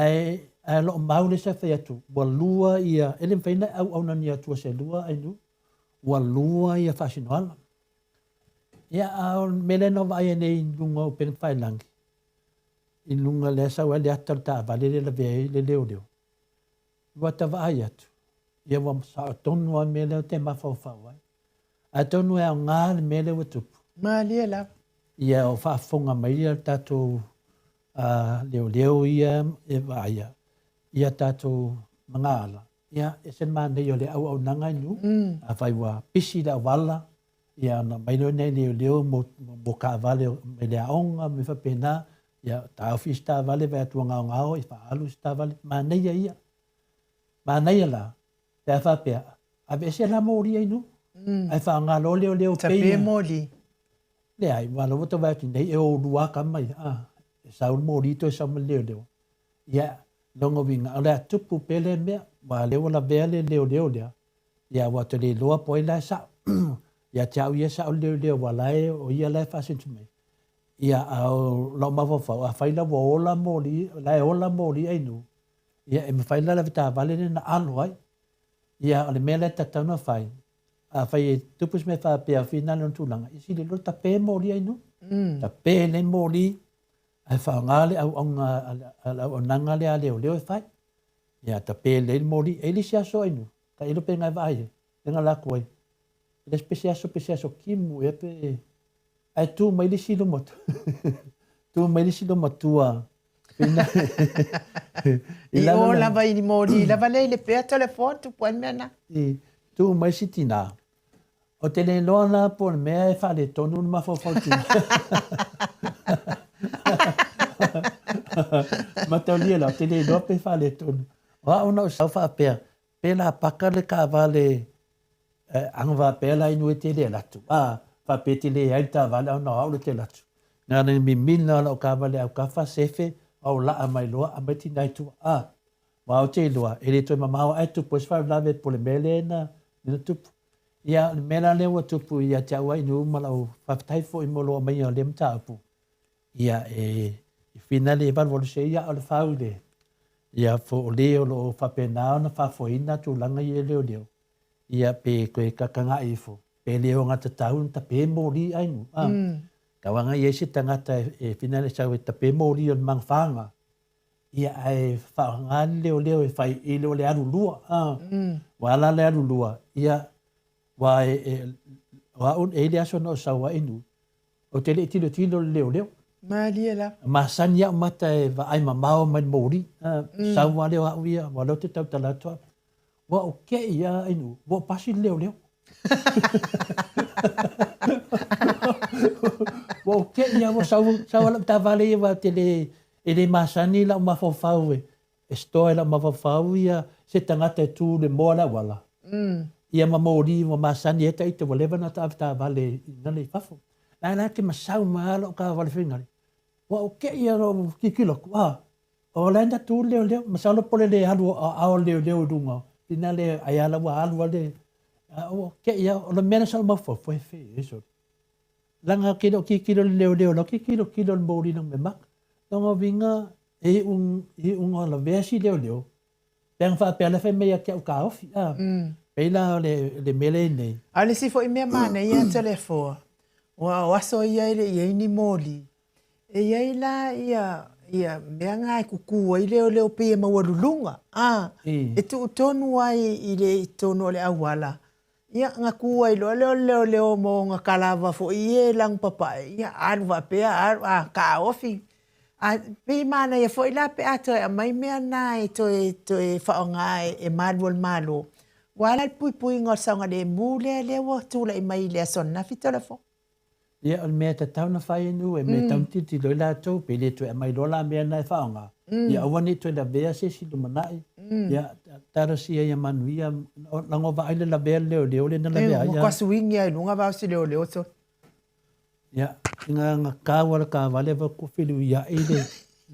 ae, ae o lo o mau le sa fai atu, ua lua ia, e le mafai ona e auauna ni atua se lua Ainuu, ua lua ia faasinoala. Ia, a o le mea lea na ou vaai ai nei i luga o upega tafailagi, i luga lea sau ai le ata o le taavale lea e lavea ai le leoleo, ua ta vaai atu, ia ua sao tonu lava le mea lea ou te mafaufau ai. Atonu e aoga le mea lea ua tupu. Malie lava. Ia o faafofoga mai ia le tatou leoleo ia e vaaia ia tatou magaala, ia ese le manaia o le auaunaga i nuu. Afai ua pisi le auala, ia ona aumai loa nai leoleo mo, mo taavale mai le aoga ma mea faapena, ia taofi isi taavale vaai atu ua gaogao, ia faaalu isi taavale, manaia ia. Manaia la, pe a faapea, aveese la moli ai nuu, ae faaaoga loa leoleo pei. Tape moli. Leai, aua o la ua tau vaai atu nei e o lua kama ia, a, e sau le moli toe sau ma le leoleo. Ia, lona uiga, o le a tupu pea lea mea, aua o lea ua lavea le leoleo lea, ia ua te le iloa po o ai la e sao. Ia te au ia sa o le leoleo aua la e, o ia la e faasento mai. Ia, a o lau mafaufau, afai la ua ola moli, la e ola moli Ainuu, ia e mafai la le avetaavale lea na alo ai. Ia, o le mea la e tatau ona fai, afai e tupu se mea faapea o finale ona tulaga, ia sili loa tape moli Ainuu. Tape nei moli, ae faaaoga le auauna a le auaunaga lea a leoleo e fai. Ia, tape lelei le moli. E i ai le isi aso Ainuu, tailo pe na e vaai ai, lea na alu atu ai. E le pe se aso pe se aso timu ea pe ae tu mai le isi loma tu mai le isi loma tua ina i o lava i moli lava le i le pea telefon tupu ai mea na. I tu mai si tina o te le iloa la po o le mea e faaletonu le mafaufau tina. Mataulia la, o te le iloa pe faaletonu. O au na ou sau faapea, Pe la paka le taavale agavaa pea la inu e te le alu atu, a faapea e te leai le taavale a na o au le te alu atu. Na ona mimina o lau taavale autafa sefe a o laa mai loa aumai tina i tua, a aua ou te iloa e le toe mamao ae tupu ai se faalavelave po o le mea lea na tupu. Ia o le mea la lea ua tupu ia te au Ainuu ma lau faafetai foi mo lou aumaiga o lea mataupu, Ia, e finale e valuvalu se ia a o le fau i le, ia, fo o le o lo o faapena ona faafoeina tulaga ia e leoleo, ia, pe toe kakaga'i ifo, pe le ogatatau ona tape moli Ainuu, a. Tau aga i ai se tagata e finale sau e tape moli o le magafaga, ia, ae faaaoga le leoleo e fai i lo le alu lua, a. Ua ala le alu lua, ia, ua e, e, o au, e i ai le aso na ou sau ai Ainuu, Ou te le i tilotilo i le leoleo. Malie lava. Masani au mata e vaai mamao mai le moli. Sau lava lea o au ia, aua o lea ou te tautala atu au. Ua ou kei lava Ainuu, ua ou pasi le leoleo. Ua ou kei lava, ua sau, sau lava lau taavale ia aua ou te le, e le masani lau mafaufau e, E store i lau mafaufau ia se tagata e tu i le moa o le auala, ia ma moli ua masani ai ta ita ua leva ona ta avetaavale i gale i fafo. La la ke masau mai lava lou taavale faiga ua ou kei lava lou tilotilo atu, a, o la e na tu le leoleo, masalo po o le le alu o aao o le leoleo i luga, ina le ai lava la ua alu lava le, a ua kei lava, o le mea lea sa ou mafaufau, e fe e sole. Leaga ou te le o tilotilo i le leoleo, o la ou te tilotilo i le moli na me maka. Lona uiga, e iu, iuga o lavea si leoleo, pe ana faapea la e fai mai ia te au taofi, a. Pei la o le, le mea lea i nei. A o le isi foi mea manaia Toleafoa, aua o aso ia e le i i ai ni moli, e i ai la ia, ia mea na e kuku ai leoleo pei e maualuluga, a, e tuu tonu ai i le i totonu o le auala, Ia, ona tu ai loa lea o le leoleo ma ona kalava foi ia e lanupapae, ia alu faapea, alu, a, taofi. A pei e manaia foi la pe a toe aumai mea na e toe, toe faaaoga e, e malu o le Malo. Ua ala le puipuiga o le saogalemu lea, lea ua tulai mai i le aso ananafi Toleafoa. Ia, o le mea e tatau ona fai e nuu, e mea e tatau ona tilotilo ai latou, pe le toe aumai loa la mea na e faaaoga, ia aua ne i toe lavea se isi lumanai. Ia, talosia ia manuia, leaga o vaai le lavea le leoleo lea na lavea ai. Ua kasuini lava i luga vao si leoleo sole. Ia, ina na kau lava le taavale vaai atu ua feluiai le,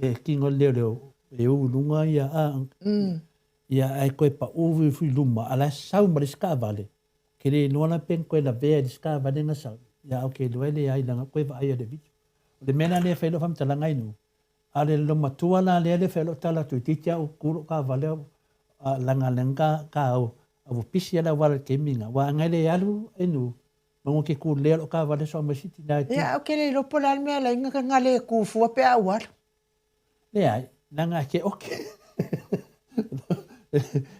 le tino o le leoleo e u i luga ia, a, ia ae toe pau ifo i luma, a o la e sau ma le isi taavale. Ke le iloa la pe na toe lavea i le isi taavale na sau, ia ae ou te iloa e leai leaga toe vaai e le video. O le mea la lea e fai ai lau faamatalaga i nuu, a o le loomatua la lea e fai ai lau tala toeitiiti lava ou tu lou taavale au leaga lea na ta au a ua pisi lava le auala i le taimi lena, aua ana e le alu i nuu, meamanu ou te tu lelei lava lou taavale soo mai si tina e tu. Ia, ou te le iloa po o le a le mea e ala ai ona le tu fua pe a ou alu. Leai, leaga e te oke.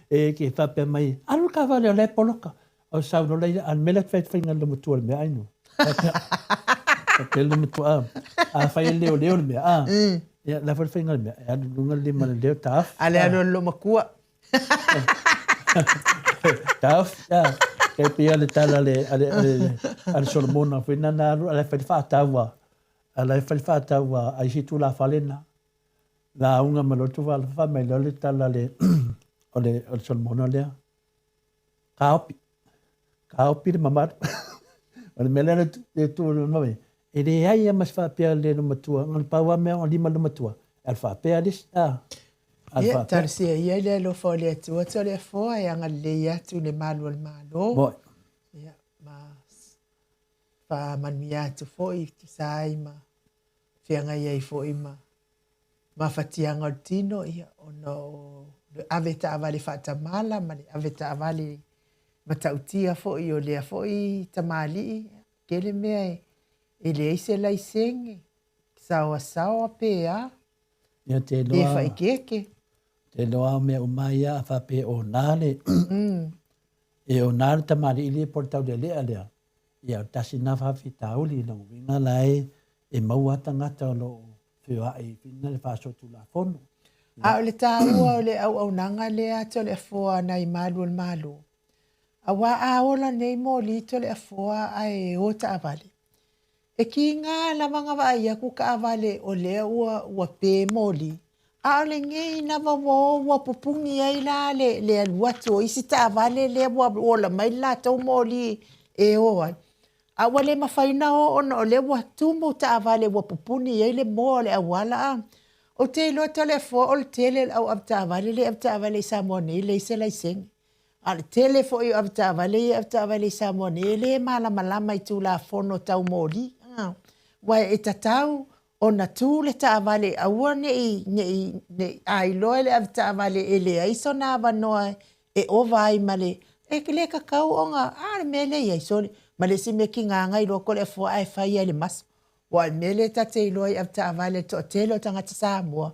E ke faapea mai, alu le taavale o la e poloka. O sau loa lea, a o le mea lea e fai faiga le matua o le meaai nu. Faapea le matua, a fai e leoleo le mea, a. Ia, la foi le faiga o le mea, e alu i luga le lima o le leo, taofi. A le alu a le loomatua. Taofi, a. Kei pei le tala a le, a le, a le Solomona foi na na alu, a la e fai le faataua. A la e fai le faataua a isi tulafale na. Lauga ma loto wala fa mai le tala le o le o le Solomona lea. Kaopi. Kaopi le mamalu. O le mea lea le le tu le mamalu. E leai lava ma se faapea le loomatua, na o le pau lava mea o lima le loomatua. E alu faapea le isi, a. Alu Ia, faapea. talosia ia le alofa o le Atua Toleafoa e agalelei atu i le malu o le Malo. Moi. Ia, ma. Faamanuia atu foi e tusa ai ma feagai ai foi ma mafatiaga o le tino, ia, ona o le ave taavale faatamala ma le ave taavale matautia foi o lea foi tamalii, ia, tele mea e leai se laisene, saoasaoa pe a, Ia te le iloa, faaeteete. te iloa o mea uma ia a faapea o na le, e o na le tamalii lea po o le taulealea lea, ia o le tasi lena faafitauli, lona uiga la e, e maua lava tagata o lo o feoai i fina le faasolitulafono. A o le taua o le auaunaga lea Toleafoa nai malu o le Malo, aua a ola nei moli Toleafoa ae o taavale, E kiga lava na vaai atu taavale o lea ua ua pe moli, a o lenei lava ua o ua pupuni ai la le le alu atu o isi taavale lea ua ola mai le latou moli e o ai, a ua le mafai ona o ona o lea ua tumu taavale ua pupuni ai le moa o le auala a. Ou te iloa Toleafoa o le tele o le au avetaavale lea e avetaavale i Samoa nei e leai se laisene. A o le tele foi o avetaavale ia e avetaavale i Samoa nei e le malamalama i Tulafono tau moli, aua e tatau ona tu le taavale aua ne i, ne i, ne i a iloa e le avetaavale e leai sona avanoa e ova ai ma le, e le tatau ona, a o le mea lea e i ai, sole, ma le isi mea tiga na iloa Toleafoa ae fai lava i le maso. Aua o le mea lea ta te iloa i avetaavale, le toatele o tagata Samoa,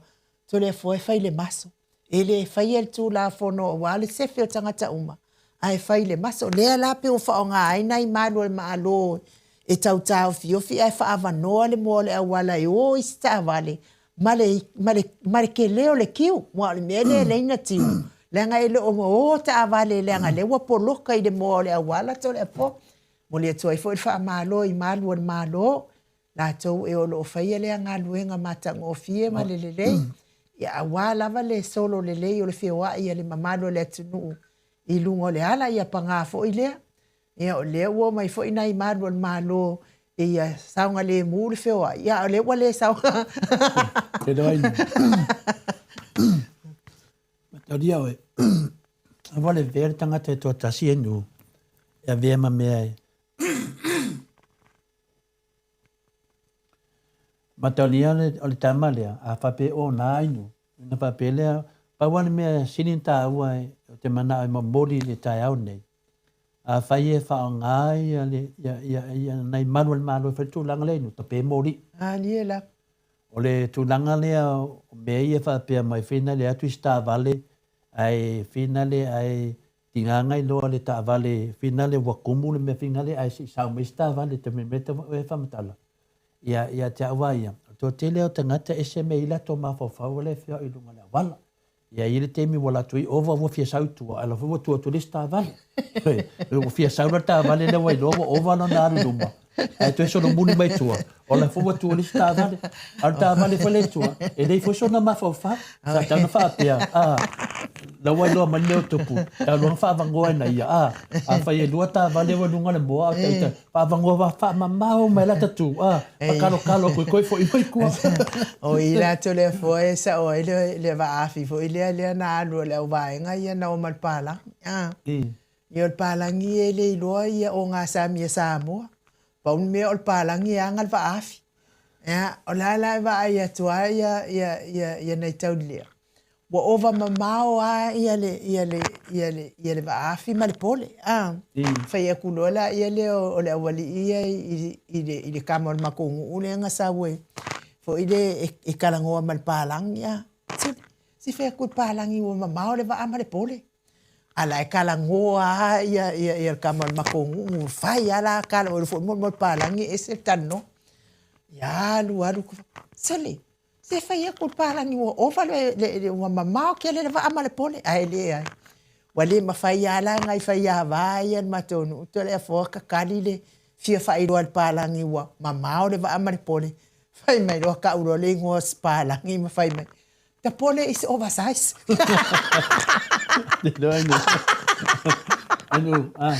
Toleafoa e fai i le maso. E le faia le Tulafono aua le sefe o tagata uma, ae fai i le maso. Lea la pei ua faaaoga ai nai malu o le Malo e tau taofiofi ae faaavanoa le moa o le auala e o isi taavale ma le, ma le, ma le tele o le kiu. Aua o le mea lea e leai na tiu, leaga e le o o taavale leaga lea ua poloka i le moa o le auala Toleafoa. Momoli atu ai foi le faamalo i malu o le Malo latou e o lo o faia lea galuega matagofie ma le lelei, ia aua lava le solo lelei o le feoai a le mamalu o le atunuu i luga o le ala, ia paga foi lea. Ia o lea ua omai foi nai malu o le Malo ia saogalemu le feoai, ia a o lea ua le saoga. Te roa ina. Mataria oe. Aua le vea le tagata e toatasi e nu, e avea ma mea e Matalia o le tama lea, a faapea o na ainu, ona faapea lea, pau lava le mea sili ona taua ou te manao e momoli i le taeao nei, afai e faaaoga ia le, ia, ia, ia nai malu a le Malo e fai le tulaga lea inu, tape moli. Malie lava. O le tulaga lea o mea ia faapea mai finale atu i se taavale, ae finale ae Tigaga loa le taavale finale ua tumu le mea finale ae se i sau mai se taavale te mea te e faamatala. Ia, ia te au lava ia, o le toatele o tagata e ese mea i latou mafaufau ala e feoai i luga o le auala. Ia e i ai le taimi ua alu atu ai ova ua fia sau i tua, ae la foi ua tua atu le isi taavale. Ua fia sau la le taavale lea ua iloa ua ova lona alu i luma, ae toe solomuli mai tua, o la foi ua tua le isi taavale. A o le taavale foi lea i tua, e leai foi sona mafaufau. Sa tau na faapea, a, la ua iloa mai le mea o tupu, tau loa na faavangoa ina ia, a, afai e lua taavale ua i luga o le moa, a o ita, faavangoa va faamamao mai la ta tu, a, fakalokalo atu i toe foi mai tua. O i latou lea foi e sao ai le, le vaafi foi lea, lea na alu o le auvaega ia na o ma le palagi. A, ia o le palagi e le iloa ia ogasami a Samoa. Pau le mea o le palagi e aga le vaafi. Ia, o la la e vaai atu lava ia, ia, ia, ia nai taulelea, ua ova mamao lava ia le, ia le, ia le, ia le vaafi ma le pole, a. Fai atu loa laia lea o le aualii ia i, i le, i le kama o le matou nuu lea na sau e, foi le, e, e talanoa ma le palagi, a. Sole, se fai atu le palagi ua mamao le vaa ma le pole. A la e talanoa lava ia, ia, ia le tama o le matou nuu, ua fai lava la tala, ua iloa foi mo le palagi e ese le talanoa. Ia alu alu, sole, se fai atu le palagi ua ova le, le, le, ua mamao tele le vaa ma le pole, ae leai. Ua le mafai lava la nai faiava ia le matou nuu Toleafoa tatali le fia faailoa i le palagi ua mamao le vaa ma le pole. Fai mai loa tau loa le igoa o se palagi ma fai mai, The pole is oversize. Te roa inu. Inu, ah.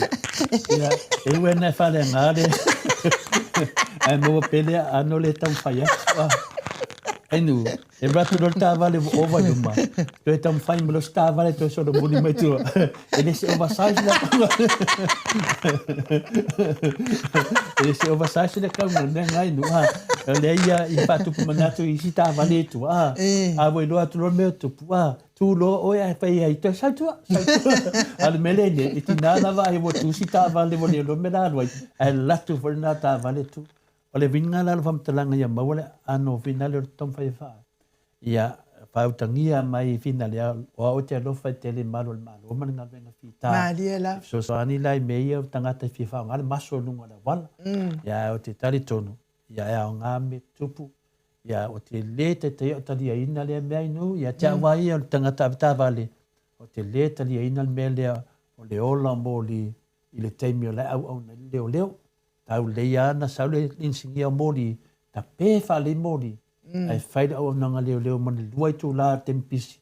Ia, e ue nei whare ngā re. Ai maua pele ano le taumawhai atu. Ah. Inu, e alu atu loa le taavale ua ova i luma, toe taumafai mai loa se taavale toe solomuli mai tua. E le se oversize le kauga. E le se oversize le kauga, le mea lena inu. A, o lea ia i faatupu manatu i isi taavale i tua. A, a ua iloa atu loa le mea o tupu. A, tu loa oe ae fai ai, toe sau tua, sau tua. A o le mea lea i nei, e tiga lava ai ua tu si taavale ua le iloa le mea la alu ai, ae alu atu foi lena taavale tu. O le uiga la o le faamatalaga ia maua le aano finale o le taumafai e faa, ia faautagia mai finale o au te alofa i tele malu o le Malo ma le galuega fita. Malie lava. E fesoasoani la i mea ia o tagata e fia faaaoga le maso i luga o le auala. Ia ae ou te talitonu, ia e aoga mea tutupu, ia ou te le taitaia o taliaina lea mea inu, ia te au lava ia o le tagata avetaavale, ou te le taliaina le mea lea o le ola o moli i le taimi o la e auauna ai le leoleo. Tau lelei lava ona sau le inisinia o moli, tape faalelei moli, ae fai le auaunaga leoleo ma le 2 itula o le taimi pisi.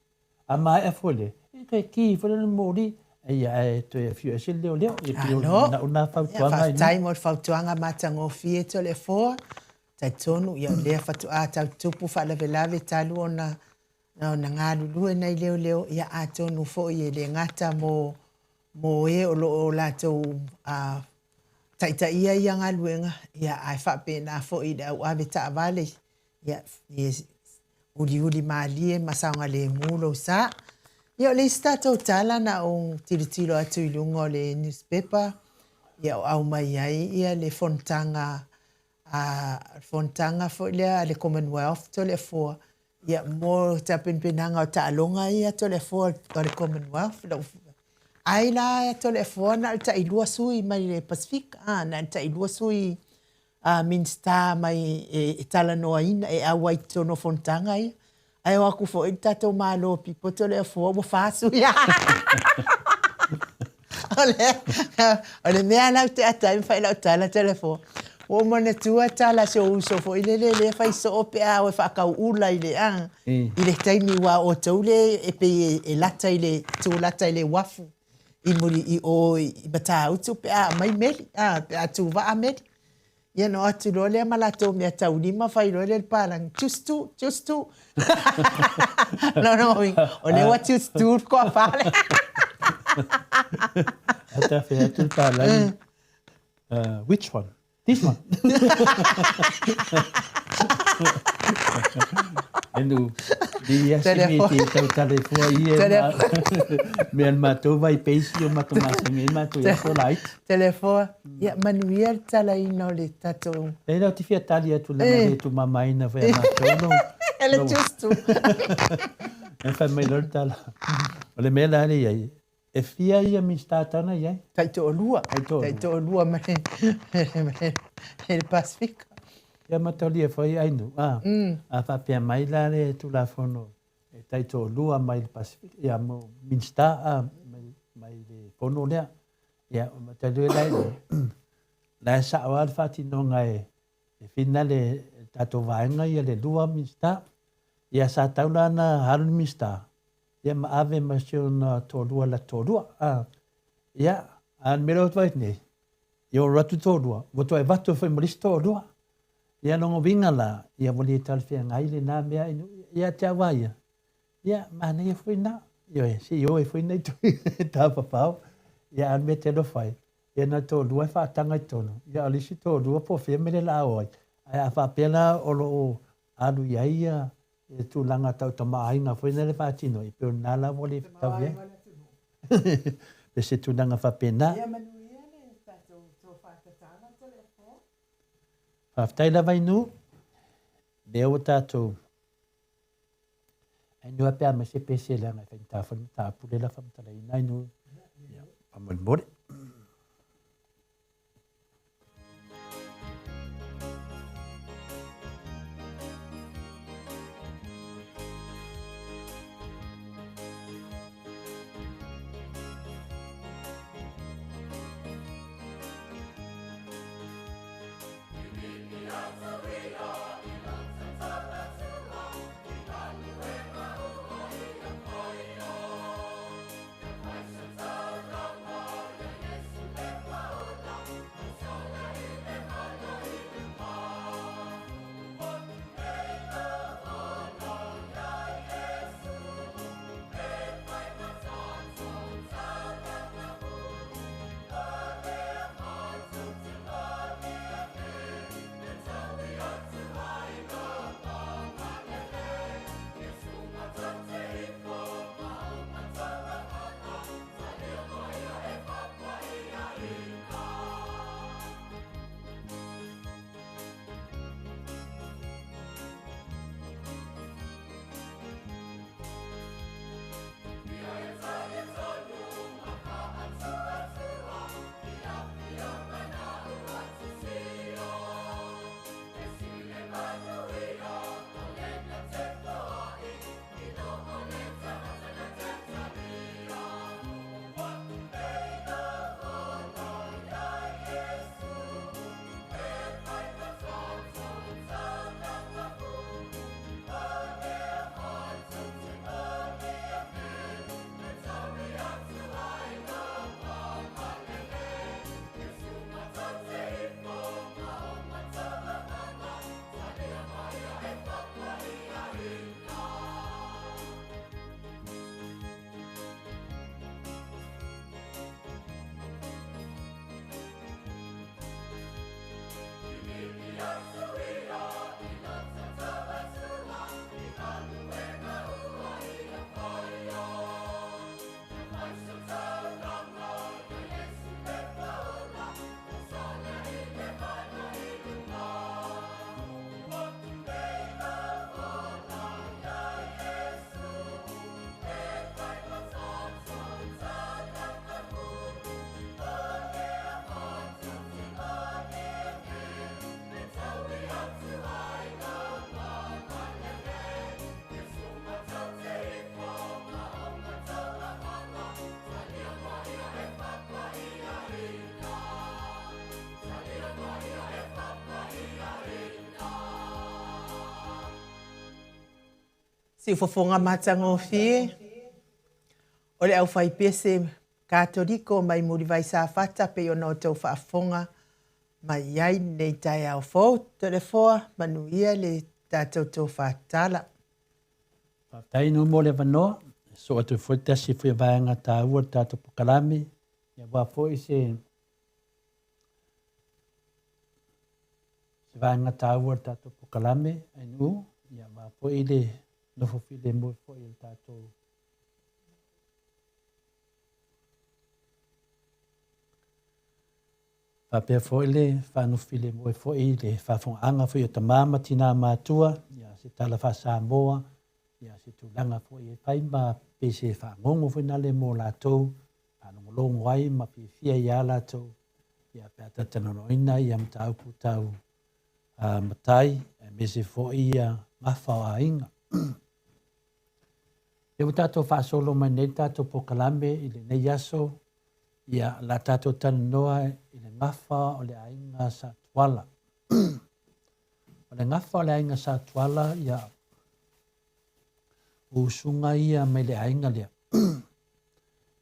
A maea foi lea, ia toe ki foi lea le moli, ia ae toe afio ese le leoleo. Ia pei o lau lena fautuaga. Faafetai mo le fautuaga matagofie Toleafoa. Talitonu ia o lea faatoa tau tupu faalavelave talu ona ona galulue nai leoleo, ia atonu foi e le gata mo mo e o lo o latou taitaia ia galuega, ia ae faapena foi i le au ave taavale, ia ia uliuli malie ma saogalemu lou sa. Ia o le isi tatou tala na ou tilotilo atu i luga o le newspaper, ia o aumai ai ia le fonotaga a fonotaga foi lea a le Commonwealth Toleafoa, ia mo tapenapenaga o taaloga ia Toleafoa o le Commonwealth. Lou ai la Toleafoa na o le tailua sui mai le Pasefika, a na o le tailua sui a Minisita mai e talanoaina e auai i totonu o fonotaga ia. Ae o atu foi le tatou Malo pito Toleafoa ua 4 sui. O le mea la ou te ata ai ma fai lau tala Toleafoa, ua ou manatua tala a si ou uso foi lele lea e fai soo pe a o e faatauula i le a i le taimi aua o outou lea e pei e lata i le tulata i le uafu i muli i o i Matautu pe a aumai meli, a, pe a tuvaa meli. Ia ona o atu loa lea ma latou meataulima fai loa lea i le palagi, choose two, choose two. Lona uiga, o lea ua choose two le toafa lea. Ae ta fai atu le palagi, which one? This one. Enu, li ia simi ti tau tale fua i e mea le matou vai peisi o matou masani ai matou ia so lait. Telefoa, ia manuia le talaina o le tatou. E le o te fia tali atu leaga le tumamaina foi a matou no. E le justu. E fai mai loa le tala. O le mea la le iai, E fia ia Minisita tana i ai? Taitoalua. Taitoalua. Taitoalua ma le, le Pasefika. Ia mataulia foi ai nu. A, a faapea mai la le Tulafono e taitoalua mai le Pasefika, ia mo Minisita a, mai, mai le fono lea. Ia, o mataulia la i la e sao lava le faatinoga e, e finale e tatou vaega ia le lua Minisita. Ia sa tau la na alu le Minisita, ia ma ave ma si ona toalua la toalua. A, ia, a le mea lea ua nei, ia ua atu toalua, ua toe avatu foi ma le isi toalua. Ia lona uiga la, ia ua le talafeagai lena mea ia te au lava ia, ia manaia foi na, ioe, se i o ai foi nai tafafao. Ia a o le mea e te alofa ai, ia na toalua e faataga i totonu, ia o le isi toalua po o fea mea le la o ai. Ae a faapea la o lo o alu i ai ia le tulaga tau tamaoaiga foi lea e faatino ai, pei o lena la ua le fetaui ai. Pei se tulaga faapena. Ia manuia le tatou tofa tatala Toleafoa. Faafetai lava Inu, lea ua tatou Ainu lava pe a aumai se pese leaga e faigata foi le mataupu lea o le a faamatalaina Ainu. Ia, faamolemole. Siufofoga matagofie, o le aufaipese Katoliko mai Mulivai Safata pei ona outou faafofoga mai ai lenei taeao fou. Toleafoa, manuia le tatou tofa tala. Faafetai nuu mo le avanoa, e soo atu foi tasi foi o vaega taua o le tatou polokalame, aua foi se Se vaega taua o le tatou polokalame ainuu, ia aua foi le nofo filemu foi o le tatou faapea foi le faanofo filemu ai foi le faafofogaaga foi a tama ma tina matutua, ia se tala faa-Samoa, ia se tulaga foi e fai ma pei se fagogo foi nale mo latou faalogologo ai ma fiafia ia latou ia pe a talatalanoaina ia mataupu tau matai aemaise foi ia gafa o aiga. Lea ua tatou faasolo mai nei le tatou polokalame i lenei aso, ia o le a tatou talanoa i le gafa o le aiga Sa Tuala. O le gafa o le aiga Sa Tuala, ia o usuga ia mai le aiga lea.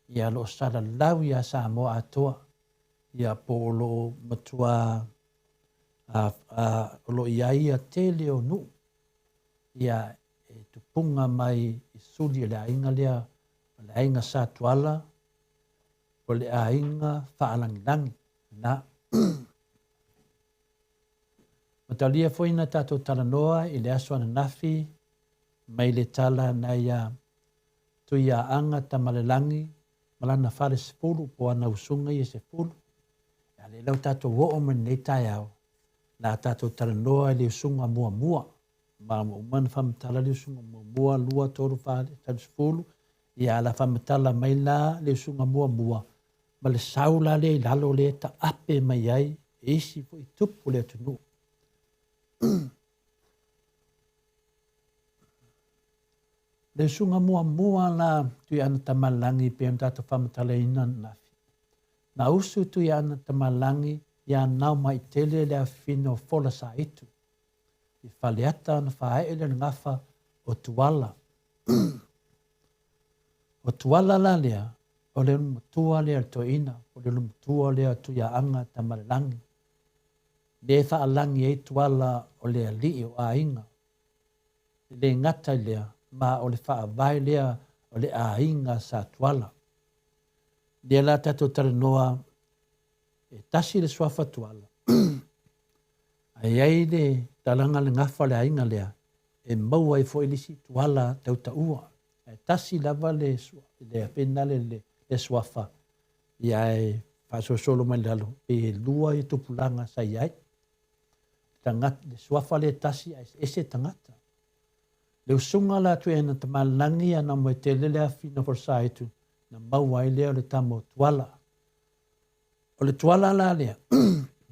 Ia o lo o salalau ia Samoa atoa, ia po o lo o matua o lo o i ai ia tele o nuu ia e tupuga mai i suli o le aiga lea, o le aiga Sa Tuala, o le aiga faalagilagi na. Mataulia foi na tatou talanoa i le aso ananafi mai le tala nai a Tuiaana Tamalelagi ma lana falesefulu po o ana usuga ia sefulu. A lea la ua tatou oo mai lenei taeao, la tatou talanoa i le usuga muamua. Ma ua uma ona faamatala le usuga muamua, lua, tolu, fa, sefulu. Ia, la faamatala mai la le usuga muamua ma le sau la lea i lalo lea e taape mai ai e isi foi tupu o le atunuu. Le usuga muamua la Tuiaana Tamalelagi pei ona tatou faamatalaina ananafi. Na usu Tuiaana Tamalelagi ia Naomaitele le afifina o Fola Saaitu i Faleata ona faaee lea o le gafa o Tuala. O Tuala la lea, o le ulumatua lea o le toeaina, o le ulumatua lea o Tuiaana Tamalelagi, lea e faalagi ai Tuala o le alii o aiga. E le gata i lea, ma o le faavae lea o le aiga Sa Tuala. Lea la tatou talanoa e tasi le suafa Tuala, ae i ai le talaga le gafa o le aiga lea e maua ai foi le isi Tuala tautaua. Ae tasi lava le le le suafa, ia ae faasolosolo mai lalo, pei e lua ia tupulaga sa i ai. Tagata, le suafa lea e tasi ae eseese tagata. Le usuga la Tuiaana Tamalelagi a Namoetele le afifina o Falesaaitu, na maua ai lea o le tama o Tuala. O le Tuala la lea,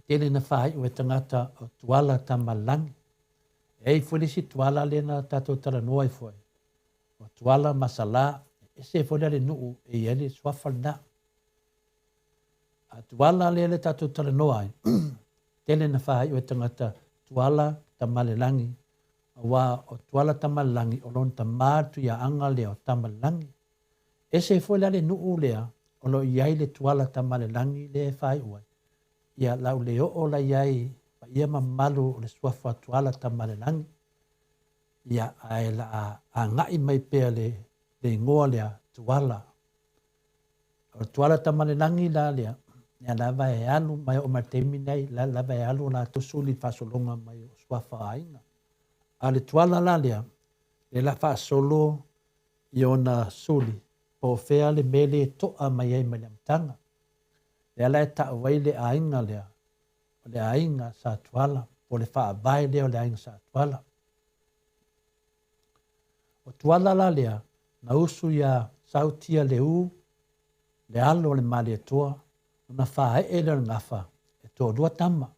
tele na faaiu e tagata o Tuala Tamalelagi. E ai foi le isi Tuala lea na tatou talanoa ai foi, o Tuala Masala, e ese foi la le nuu e i ai le suafa lena. A Tuala lea le tatou talanoa ai, tele na faaiu e tagata Tuala Tamalelagi, aua o Tuala Tamalelagi o lona tama le Tuiaana lea o Tamalelagi. Ese foi la le nuu lea o lo o i ai le Tuala Tamalelagi lea e faaiu ai, ia la u le oo la i ai paia ma mamalu o le suafa Tuala Tamalelagi, ia ae la a agai mai pea le igoa lea Tuala. O le Tuala Tamalelagi la lea, ia lava e alu mai oo mai le taimi nei, la lava e alu o latou suli i le faasologa mai o suafa o aiga. A o le Tuala la lea, lea la faasolo i ona suli, po o fea le mea lea e to'a mai ai mai le amataga. Lea la e ta'u ai le aiga lea, o le aiga Sa Tuala, po o le faavae lea o le aiga Sa Tuala. O Tuala la lea, na usu iā Sautia le U, le alo o le Malietoa, ona faaee lea o le gafa, e toalua tama,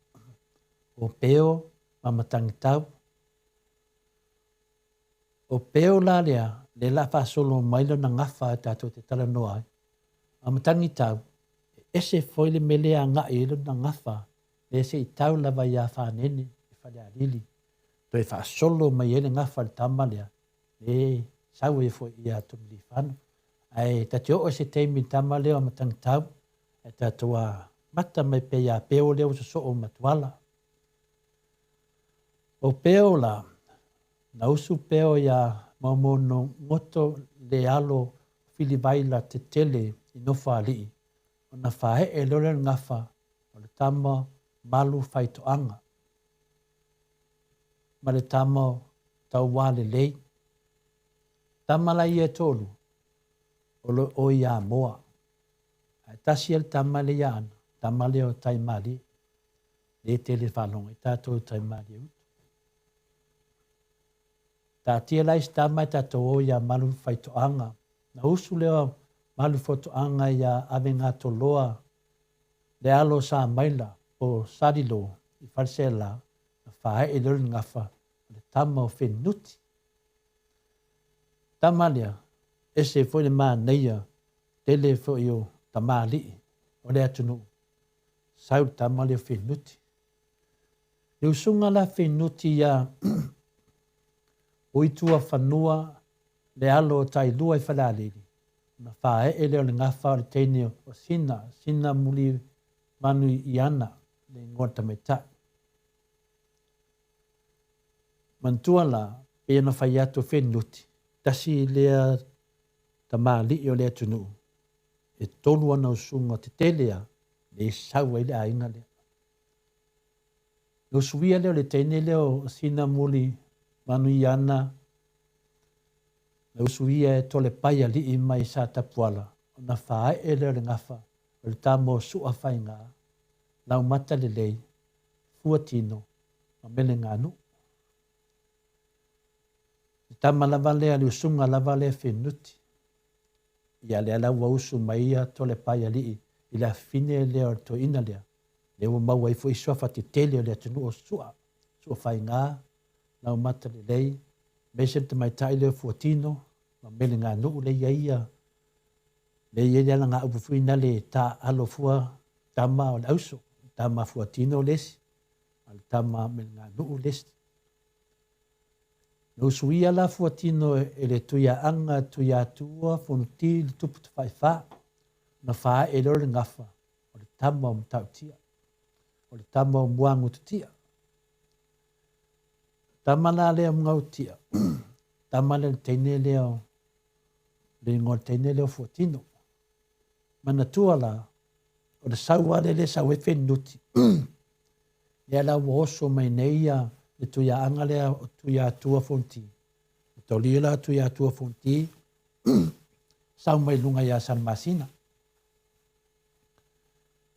o Peo ma Matagitau. O Peo la lea, lea la faasolo mai lona gafa e tatou te talanoa ai, a o Matagitau, e ese foi le mea lea e agai ai lona gafa, lea se i tau lava iā Fanene i Falealili, toe faasolo mai ai le gafa i le tama lea. Le sau ai foi ia Tumilifano. Ae ta te oo i se taimi i le tama lea o Matagitau, ae tatou amata mai pea ia Peo lea ua sosoo ma Tuala. O Peo la, na usu Peo ia Maumonogoto le alo o Filivaila Tetele i Nofoalii, ona faaee loa lea o le gafa o le tama Malu Faitoaga ma le tama o Taualelei. Tama la ia e toalua, o lo o i Amoa. Ae tasi ia le tama lea ia Ana, tama lea o Taimalie. Le tele faalogo ai tatou i Taimalie uta. Taatia la isi tama e tatou o ia Malu Faitoaga. Na usu lea o Malu Faitoaga ia Avegatoloa le alo o Samaila po o Salilo i Faleaseela, na faaee lea o le gafa o le tama o Fenuti. Tama lea, ese foi le manaia tele foi o tamalii o le atunuu, sau le tama lea o Fenuti. Le usuga la Fenuti ia Uituafanua le alo o Tailua i Falealili, ona faaee lea o le gafa o le teine o Sina, Sina Muli Manu Iana le igoa o le tamaitai. Manatua la, pei ona fai atu o Fenuti, tasi lea tamalii o le atunuu, e tolu ana usuga tetele a le sau ai le aiga lea. Le usuia lea o le teine lea o Sina Muli Manu Iana, na usuia e Tolepai alii mai Satapuala, ona faaee lea o le gafa o le tama o Sua Faiga, Laumata Lelei, Fuatino ma Meleganuu. Le tama lava lea, le usuga lava lea Fenuti. Ia lea la ua usu mai ia Tolepai alii i le afine lea o le toeaina lea, lea ua maua ai foi suafa tetele o le atunuu o Sua, Sua Faiga, Laumata Lelei, aemaise le tamaitai lea o Fuatino ma Meleganuu lea i ai ia, lea i ai le alagaupu foi na le taaalo fua tama o le auso, tama Fuatino le isi, a le tama Meleganuu le isi. Na usuia la Fuatino e le Tuiaaga Tuiatua Fonoti le Tupu Tafaifa, na faaee loa le gafa o le tama o Matautia, o le tama o Muagututia. Tama la lea o Muagututia, tama lea o le teine lea o le igoa o le teine lea o Fuatino. Manatua la, o le sau lava lea le sau ai Fenuti, lea la ua oso mai nei ia le Tuiaaga lea o Tuiatua Fonoti. E tolia la Tuiatua Fonoti, sau mai luga ia Salamasina.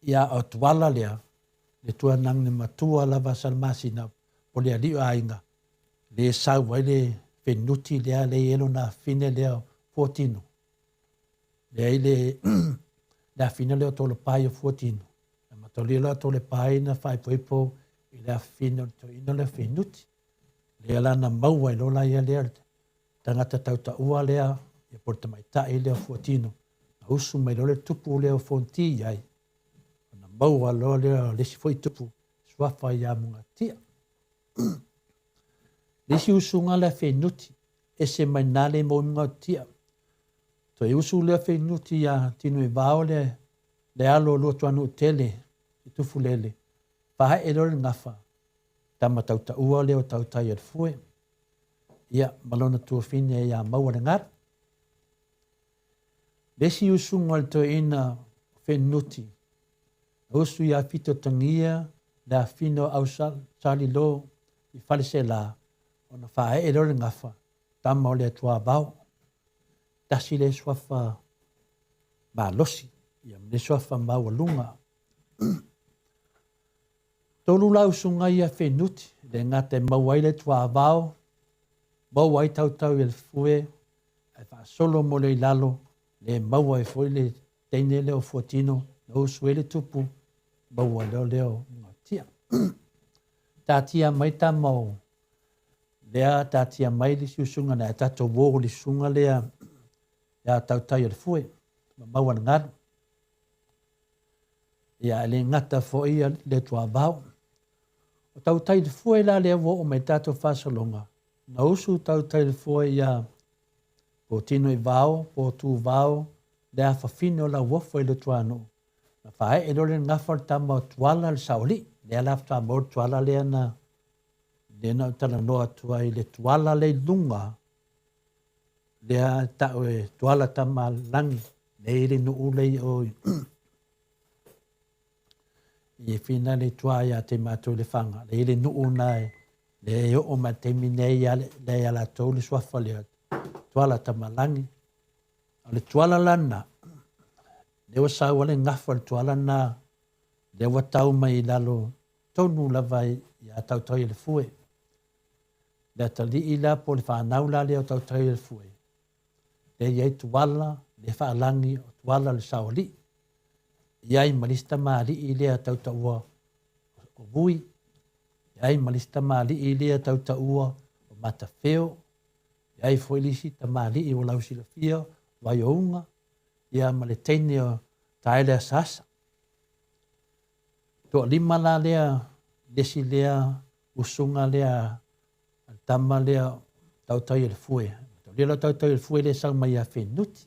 Ia o Tuala lea, le tuanage matua lava Salamasina, po le alii o aiga, le sau ai le Fenuti lea le i ai lona afine lea o Fuatino. Lea i le le afine lea o Tolepai o Fuatino. Na matolia la Tolepai na faaipoipo i le afine o le toeaina lea o Fenuti. Lea la na maua ai loa la ia lea le tagata tautaua lea, ia po o le tamaitai lea o Fuatino. Na usu mai loa le tupu lea o Fonoti i ai, ona maua loa lea o le isi foi tupu suafa ia Mugatia. Le isi usuga lea Fenuti, ese mai na le maua i Mugatia. Toe usu lea Fenuti ia Tinuivao le, le alo o Luatuanuutele i Tufulele, faaee loa le gafa, tama tautaua lea o Tautai o le Fue. Ia, ma lona tuafine ia Maua le Galu. Le isi usuga o le toeaina o Fenuti, na usu ia Fitotangia le afine o Ausalilo i Faleaseela, ona faaee loa le gafa, tama o le Atuavao. Tasi le suafa malosi, ia ma le suafa maualuga. Tolu la usuga ia Fenuti, le gata e maua ai le Atuavao, maua ai Tautau i le Fue, ae faasolo mo le i lalo, le maua ai foi le teine lea o Fuatino, na usu ai le tupu, maua lea o lea o Gatia. Taatia mai tama o lea, taatia mai le isi usuga na e tatou o le usuga lea ia Tautai o le Fue, ma maua le galu. Ia, e le gata foi le Tuavao. O Tautai le Fue la lea ua oo mai tatou faasologa, Na usu Tautailefoe iā Potino i Vao, Potu Vao, le afafine o Lauofo i Letuanuu. Na faaee loa le gafa o le tama o Tuala le saoalii. Lea la faatoa maua le Tuala lea na lea na ou talanoa atu ai i le Tuala lea i luga, lea e tau e Tuala Tamalagi, lea i le nuu lea i o i Finale i tua ia te matou i Lefaga. Lea i le nuu na e lea e oo mai le taimi nei ia lea ia latou le suafa lea Tuala Tamalagi. O le Tuala la lena, lea ua sau ai le gafa o le Tuala lena, lea ua tau mai i lalo tonu lava ia Tautaialefue. Le atalii la po o le fanau la lea o Tautaialefue, lea e i ai Tuala, lea e faalagi o Tuala le saoalii. I ai ma le isi tamalii lea tautaua o Vui, i ai ma le isi tamalii lea tautaua o Matafeo, i ai foi le isi tamalii ua lausilafia o Vaiouga, ia ma le teine o Taeleasaasa. Toalima la lea, le isi lea usuga lea a le tama lea o Tautaialefue. Mataulia la o Tautaialefue lea e sau mai ia Fenuti.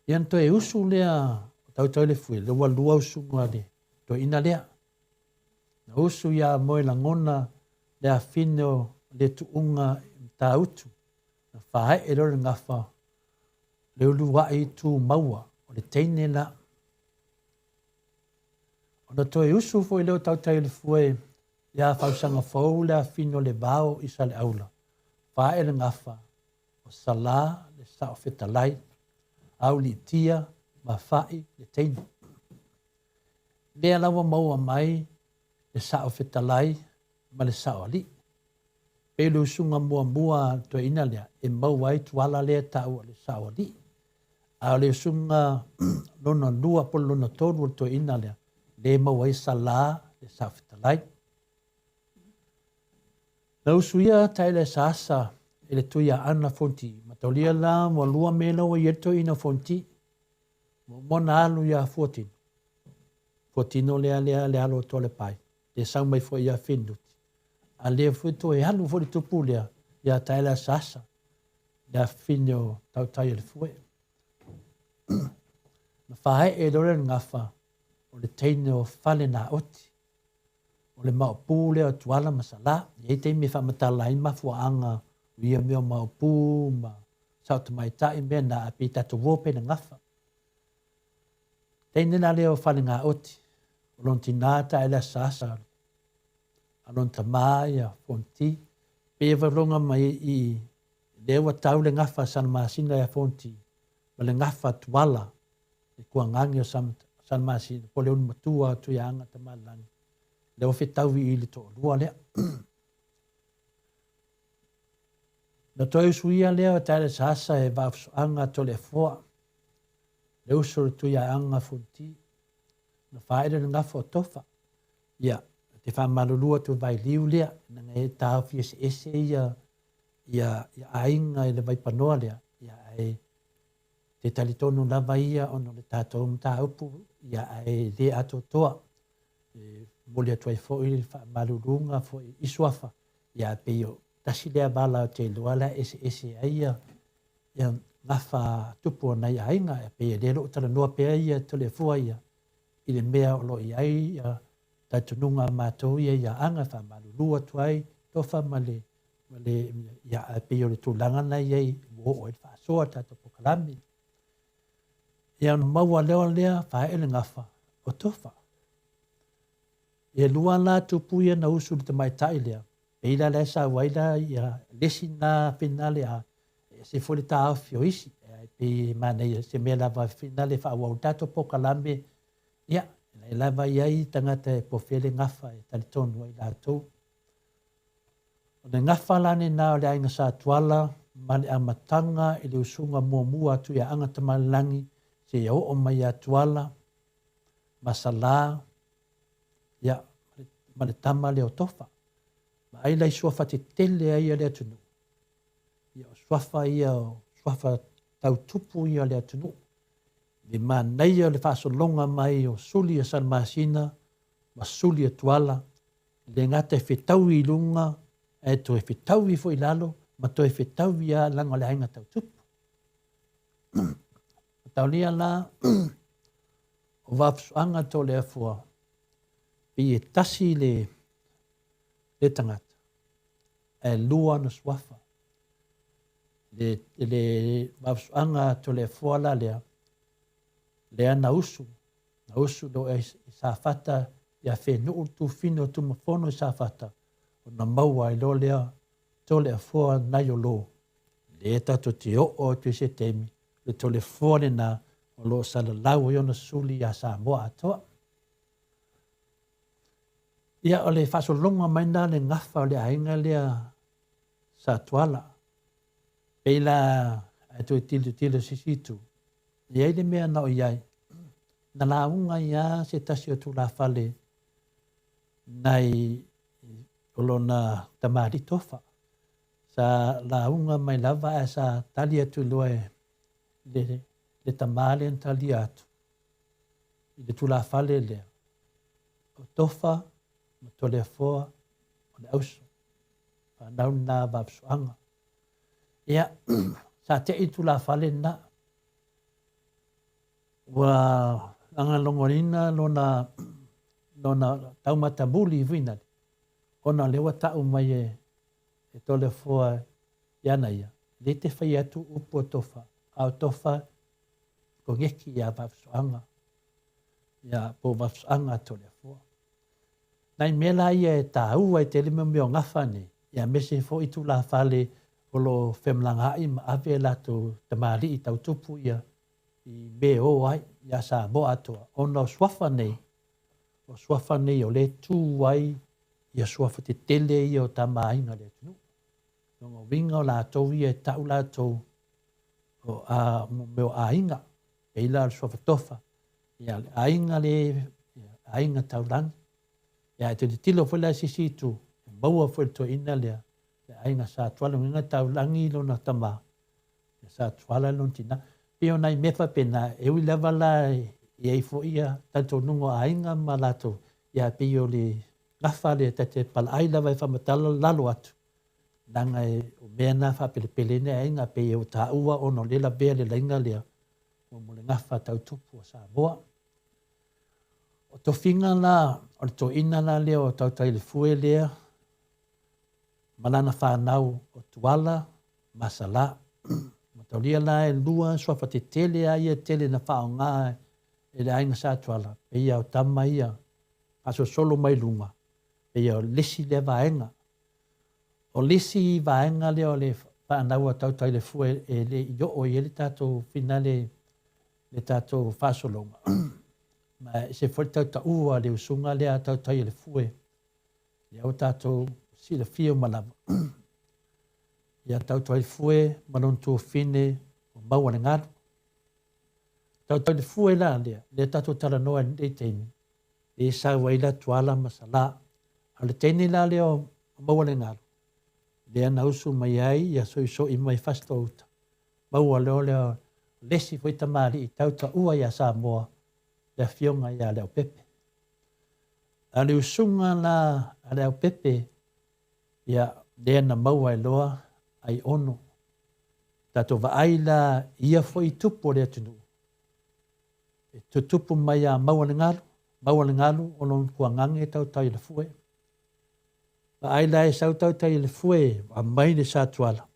Ia na toe usu lea o Tautaialefue, lea ua lua usuga a le toeaina lea. Na usu ia Moelagona le afine o le tuuga i Matautu, na faaee loa le gafa le uluai tumaua o le teine la. Ona toe usu foi lea o Tautaialefue ia Fausaga Fou le afine o le vao i Saleaula, faaee le gafa o Salā le Saofetalai, Auliitia ma Fa'i le teine. Lea la ua maua mai le Saofetalai ma le Saoalii. Pei o le usuga muamua a le toeaina lea e maua ai Tuala lea e taua o le Saoalii. A o le usuga lona lua po o le lona tolu o le toeaina lea, lea e maua ai Salā le Saofetalai. Na usuia Taelesaasa e le Tuiaana Fonti. Mataulia la ua lua mea la ua i ai le toeaina o Fonti. Muamua na alu ia Fuatino. Fuatino lea lea le alo o Toalepai. Le sau mai foi ia Fenuti. A lea foi toe alu foi le tupu lea ia Taelesaasa le afafine o Tautaialefue. Na faaee loa le gafa o le teine o Falenaoti. O le maopu lea o Tuala ma Salā. E i ai taimi e faamatala ai mafuaaga o ia mea o maopu ma sao tamaitai mea na, ae pei tatou uo pea i le gafa. Teine la lea o Falegaoti, o lona tinā Taeleasaasa, a lona tamā ia Fonti. Pei e valoga mai i i, lea ua tau le gafa a Salamasina ia Fonti ma le gafa a Tuala le tuagage o Salamasina po o le ulumatua o Tuiaana Tamalelagi, lea ua fetaui i le toalua lea. Na toe usuia lea o Taelesaasa e Vaafusuaga Toleafoa, le uso o le Tuiaana Fonti, na faaele le gafa o Tofa. Ia, te faamalulu atu i Vailiu lea, leaga e taofi eseese ia, ia, ia aiga i le vaipanoa lea, ia, ae te talitonu lava ia ona o le tatou mataupu, ia, ae le atoatoa. E momoli atu ai foi le faamaluluga foi i suafa, ia, ae pei o tasi lea vala ou te iloa la e eseese ai ia, ia gafa tupu o nai aiga, e pei e le loo talanoa pea ia Toleafoa ia i le mea o lo o i ai ia talitonuga a matou ia ia Aga, e faamalulu atu ai Tofa ma le ma le ia, ae pei o le tulaga na i ai ua oo ai le faasoa le tatou polokalame. Ia ona maua lea lea faaee le gafa o Tofa. E lua la tupu ia na usu i le tamaitai lea, pei la la e sau ai la ia le isi na finale a e ese foi le taofi o isi, ae pei e manaia se mea lava e finale e faaauau le tatou polokalame, ia, e lava i ai tagata e pofea le gafa e talitonu ai latou. O le gafa la lena o le Aiga Sa Tuala ma le amataga i le usuga muamua a Tuiaaga Tamalelagi seia oo mai ia Tuala ma Salā, ia, ma le tama lea o Tofa. Vaai la i suafa tetele ai a le atunuu. Ia, o suafa ia, o suafa tau tupu ia o le atunuu. Le manaia o le faasologa mai o Suli a Salamasina ma Suli a Tuala, e le gata e fetaui i luga Ae toe fetaui foi i lalo ma toe fetaui lava leaga o le aiga tau tupu. Mataulia la, o Vaafusuaga Toleafoa, pei e tasi le, le tagata, ae lua ona suafa. Le, le Vaafusuaga Toleafoa la lea, lea na usu, na usu loa i Safata ia Fenu'u le tufine o Tumafono i Safata, ona maua ai loa lea Toleafoa Naiolo, lea tatou te oo atu i se taimi, le Toleafoa lena o lo o salalau ai ona suli iā Samoa atoa. Ia, o le faasologa mai lena o le gafa o le aiga lea sa Tuala. Pei la a toe tilotilo i se isi itu, e i ai le mea na o i ai, na lauga ai lava se tasi o tulafale nai o lona tamalii Tofa. Sa lauga mai lava ae sa tali atu loa e le, le tamā lea na talia atu i le tulafale lea, o Tofa ma Toleafoa o le auso, fanau lena a Vaafusuaga. Ia, sa te'i le tulafale lena, ua lagalagoina lona, lona taumatamuli foi nale, ona o lea ua ta'u mai e, e Toleafoa iana ia, lea te fai atu upu a Tofa, a o Tofa koneki iā Vaafusuaga, ia po o Vaafusuaga a Toleafoa. Nai mea la ia e tāua ai tele mea o gafa nei, ia aemaise foi tulafale o lo o femalagaai ma ave a latou tamalii tau tupu ia i mea e o ai iā Samoa atoa, ona o suafa nei, o suafa nei o lea e tu ai ia suafa tetele ia o Tama a Aiga a le atunuu. Lona uiga o latou ia e ta'u latou o a mea o aiga, pei la o le suafa Tofa, ia le aiga le aiga taulagi. Ia e tilotilo foi la i se isi itu, e maua foi e le toeaina lea le aiga Sa Tuala, lona uiga e taulagi lona tama, ia Sa Tuala lona tina. Pei o nai mea faapena, e ui lava la e i ai foi ia talitonuga o aiga ma latou, ia pei o le gafa lea ta te palaai lava e faamatala lalo atu, leaga e, o mea na faapelepeleina e aiga, pei e ua taua ona o lea e lavea le laina lea mo le gafa tau tupu o Samoa. O tofiga la, o le toeaina la lea o Tautailefue lea ma lana fanau o Tuala ma Salā. Mataulia la e lua suafa tetele a ia tele na faaaoga e le aiga Sa Tuala, pei a o tama ia faasolosolo mai luga, pei o le isi lea vaega. O le isi vaega lea o le fanau a Tautailefue e le i oo i ai le tatou finale le tatou faasologa, ma e ese foi le tautaua a le usuga lea a Tautailefue, lea ua tatou silafia uma lava. Ia Tautailefue ma lona tuafine o Maualegalu. Tautailefue la lea, lea tatou talanoa i lenei taimi, lea e sau ai la Tuala ma Salā. A o le teine la lea o Maualegalu, lea na usu mai ai ia soisoi mai Fasitoo-uta, maua loa lea o le isi foi tamalii tautaua iā Samoa, le afioga ia Leaupepe. A o le usuga la a Leaupepe, ia, lea na maua ai loa Aiono. Tatou vaai la i ia foi tupu o le atunuu, e tutupu mai ia Maualegalu, Maualegalu o lona tuagage Tautaialefue. Vaai la e sau Tautaialefue, aumai le Sa Tuala,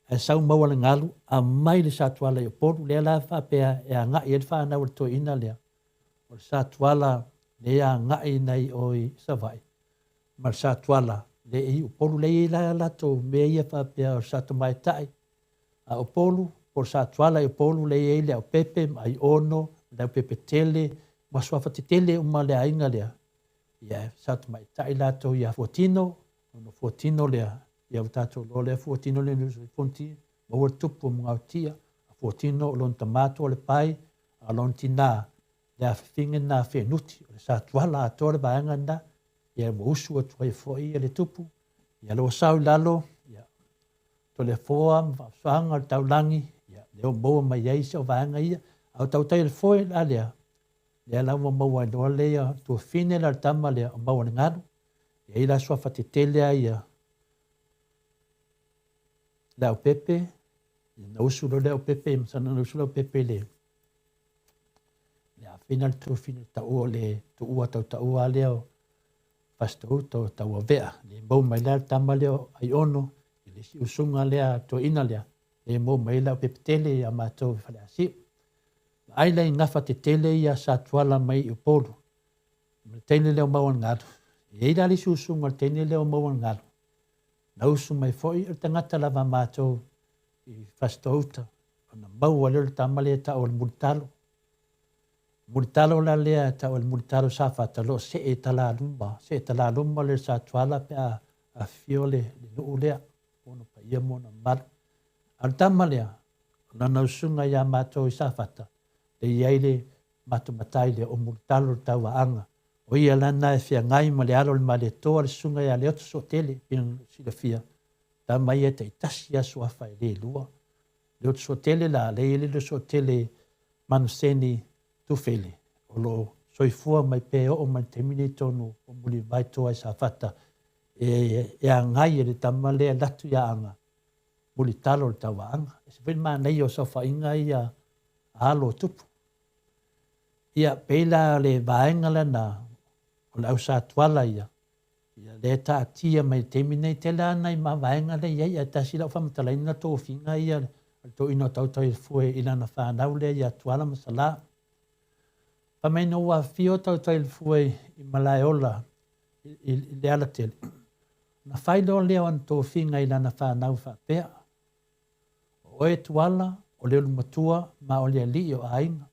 ae sau Maualegalu, aumai le Sa Tuala i Upolu. Lea la faapea e agai ai le fanau a le toeaina lea, o le Sa Tuala lea e agai nai o i Savaii, ma le Sa Tuala lea i Upolu. Lea e i ai la latou mea ia faapea o le Sa Tamaitai a Upolu, po o le Sa Tuala i Upolu, lea e i ai Leaupepe ma Aiono, Leaupepe tele, ma suafa tetele uma le aiga lea. Ia, sa tamaitai latou ia Fuatino, ona Fuatino lea, ia ua tatou iloa lea Fuatino lea na usu ai Fonoti, maua le tupu o Mugaotia, a Fuatino o lona tama Toalepai, a o lona tinā, le afafine lena a Fenuti, o le Sa Tuala atoa le vaega lena, ia ua usu atu ai foi le tupu, ia lea ua sau i lalo, ia, Toleafoa ma Faasoaga o le Taulagi, ia, lea ua maua mai ai se o vaega ia, a o Tautaialefoe la lea, lea la ua maua ai loa lea tuafine la le tama lea o Maualegalu, e i ai la suafa tetele a ia. Leaupepe, na usu loa Leaupepe, masalo na usu Leaupepe i le le afina le tofina taua o le tuua tautaua lea o Fasitoo-uta o Tauavea. Le maua mai la le tama lea o Aiono i le isi usuga lea toeaina lea, le maua mai ai Leaupepe tele ia matou i Faleasiu. Vaai la i gafa tetele ia sa tuala mai i Upolu. Ma le teine lea o Maualegalu. E i ai la le isi usuga o le teine lea o Maualegalu, na usu mai foi o le tagata lava a matou i Fasitoo-uta, ona maua lea o le tama lea e tau o le Mulitalo. Mulitalo la lea e tau o le Mulitalo Safata, o lo o see talaluma, see talaluma le sa Tuala pe a afifio le nuu lea, ona paia ma ona mamalu. A o le tama lea, o lana usuga ia matou i Safata, le i ai le matou matai lea o Mulitalo le Tauaanga. O ia la na e feagai ma le alo o le Malietoa, le susuga ia Leota Suatele, pei ona silafia, tama ia e taitasi lava suafa e le lua. Leota Suatele la, lea e i ai le Suatele Manuseni Tufele, o lo o soifua mai pea e oo mai le taimi nei tonu o Mulivai Toa i Safata, e agai e le tama lea e latu ia Aga, Mulitalo le Tauaanga. E ese foi le manaia o saofaiga ia a alo o tupu. Ia, pei la o le vaega lena o le au Sa Tuala ia, ia lea e taatia mai i le taimi nei, tele lava nai vaega lea e i ai, ae tasi lau faamatalaina tofiga ia a le toeaina o Tautaialefue i lana fanau lea ia Tuala ma Salā. Fai mai ina ua afifio Tautaialefue i Malaeola i le alatele, ona fai loa lea o ana tofiga i lana fanau faapea, O oe Tuala, o le ulumatua ma o le alii o aiga,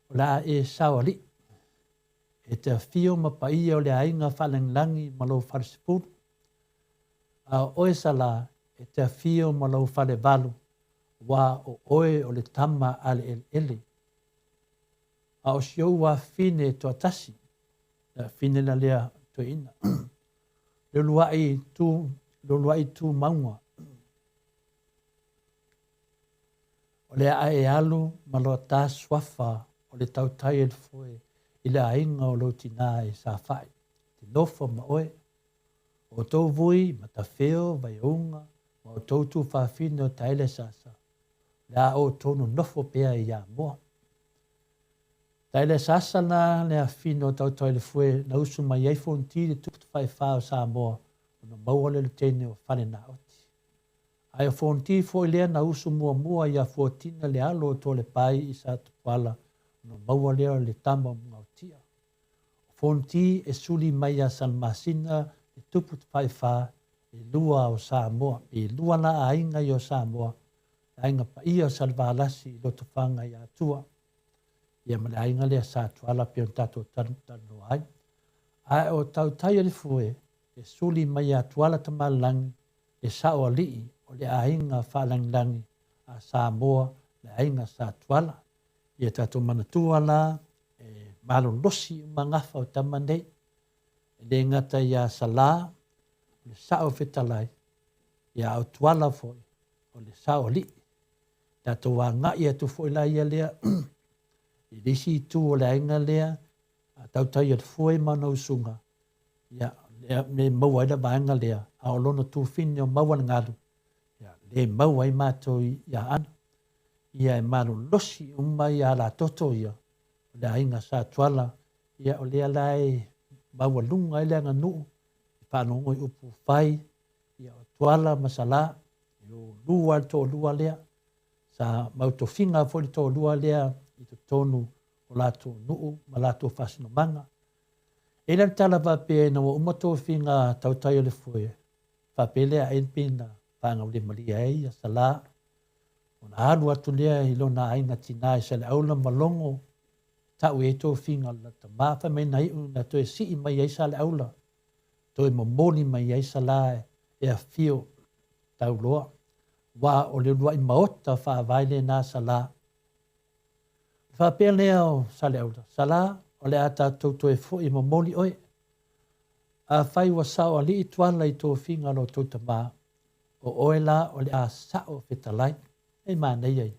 o le a e sao alii. E te afio ma paia o le aiga faalagilagi ma lou falesefulu. A o oe Salā, e te afio ma lou falevalu, aua o oe o le tama a le eleele. A o si ou afafine e toatasi, le afafine la lea toeaina, le uluai tu, le uluai tu mauga, O le a e alu ma loa ta suafa o le tautai e le foe i le aiga o lou tinā e safaʻi, te nofo ma oe. O outou vui, Matafeo, Vaiouga, ma outou tuafafine o Taeleasaasa, o le a outou nonofo pea i Amoa. Taeleasaasa la le afafine o Tautailefoe na usu mai ai Fonoti le tupu tafaifā o Samoa ona maua lea o le teine o Falenaoti. Ae o Fonoti foi lea na usu muamua ia Fuatina le alo o Toalepai i Satupuala ona maua lea o le tama o Mugaotia. O Fonoti e suli mai ia Salamasina le tupu tafaifā e lua o Samoa. E lua la aiga ia o Samoa, le aiga paia o Salevalasi i Lotofaga i Atua, ia ma le aiga lea Satuala pei ona tatou talanoa ai. Ae o Tautaialefue e suli mai ia Tuala Tamalelagi le sao alii o le aiga faalagilagi a Samoa, le aiga Sa Tuala. Ia tatou manatua la, e malolosi uma gafa o tama nei, e le gata iā Salā, o le sao fetalai, ia a o Tuala foi, o le sao alii. Tatou agai atu foi la ia lea i le isi itu o le aiga lea, a tautai o le foe ma ona usuga, ia, lea me maua ai le vaega lea, a o lona tufine o maua le galu, ia, le maua ai matou ia Aana. Ia e malolosi uma ia alatoto ia, o le aiga Sa Tuala, ia o lea la e maualuga ai le aganuu, e faalogo i upu fai, ia o Tuala ma Salā, e o lua le toalua lea, sa mautofiga foi le toalua lea i totonu o latou nuu ma latou faasinomaga. E i ai la le tala faapea ina ua uma tofiga tautai o le foe, faapea lea ai pe na faagaulemalie ai ia Salā, ona alu atu lea i lona aiga tinā i Saleaula ma Logo, tau i ai tofiga o le tama, fai mai na iu na toe sii mai ai Saleaula, toe momoli mai ai Salā e afio tauloa, aua o le uluai maota faavae lena Salā. Faapea lea o Saleaula, Salā, o le a tatou toe foi e momoli oe. Afai ua sao alii Tuala i tofiga a lo outou tama, o oe la o le a sao fetalai. Ei manaia ia.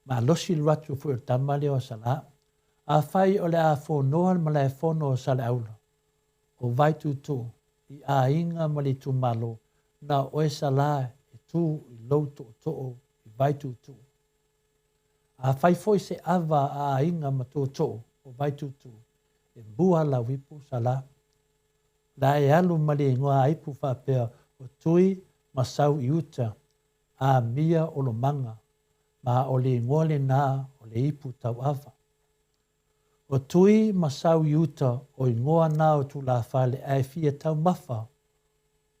Malosi le atu foi o le tama lea o Salā. Afai o le a fonoa le malaefono o Saleaula, o Vaituutuu, i aiga ma le itumalo, Na o oe Salā e tū i lou tootoo i Vaituutuu. Afai foi se ava a aiga ma tootoo o Vaituutuu, e bua lau ipu Salā. La e alu ma le igoa a ipu faapea o Tui ma Sau i uta, a mia Olomaga, ma o le igoa lenā o le ipu tauava. O Tui ma Sau i uta o igoa na o tulafale ae fia taumafa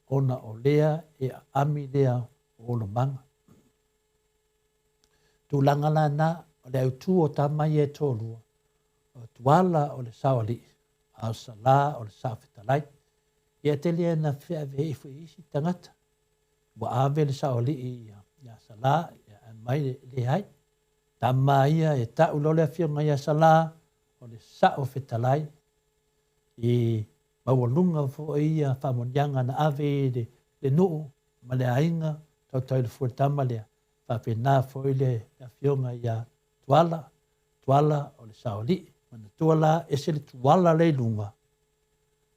ona o lea e aami lea o Olomaga. Tulaga la na, o le autū o tama ia e toalua, o Tuala o le Saoalii, a o Salā o le Saofetalai. Ia tele na feaveai foi e isi tagata. Ua ave le Saoalii ia Salā, ia ae mai le leai. Tama ia e ta'u loa le afioga ia Salā, o le Saofetalai. I maualuga foi ia faamanuiaga na ave i le, le nuu ma le aiga tautai le fua tama lea. Faapena foi le afioga ia Tuala, Tuala o le Saoalii. Manatua la, ese le Tuala lea i luga,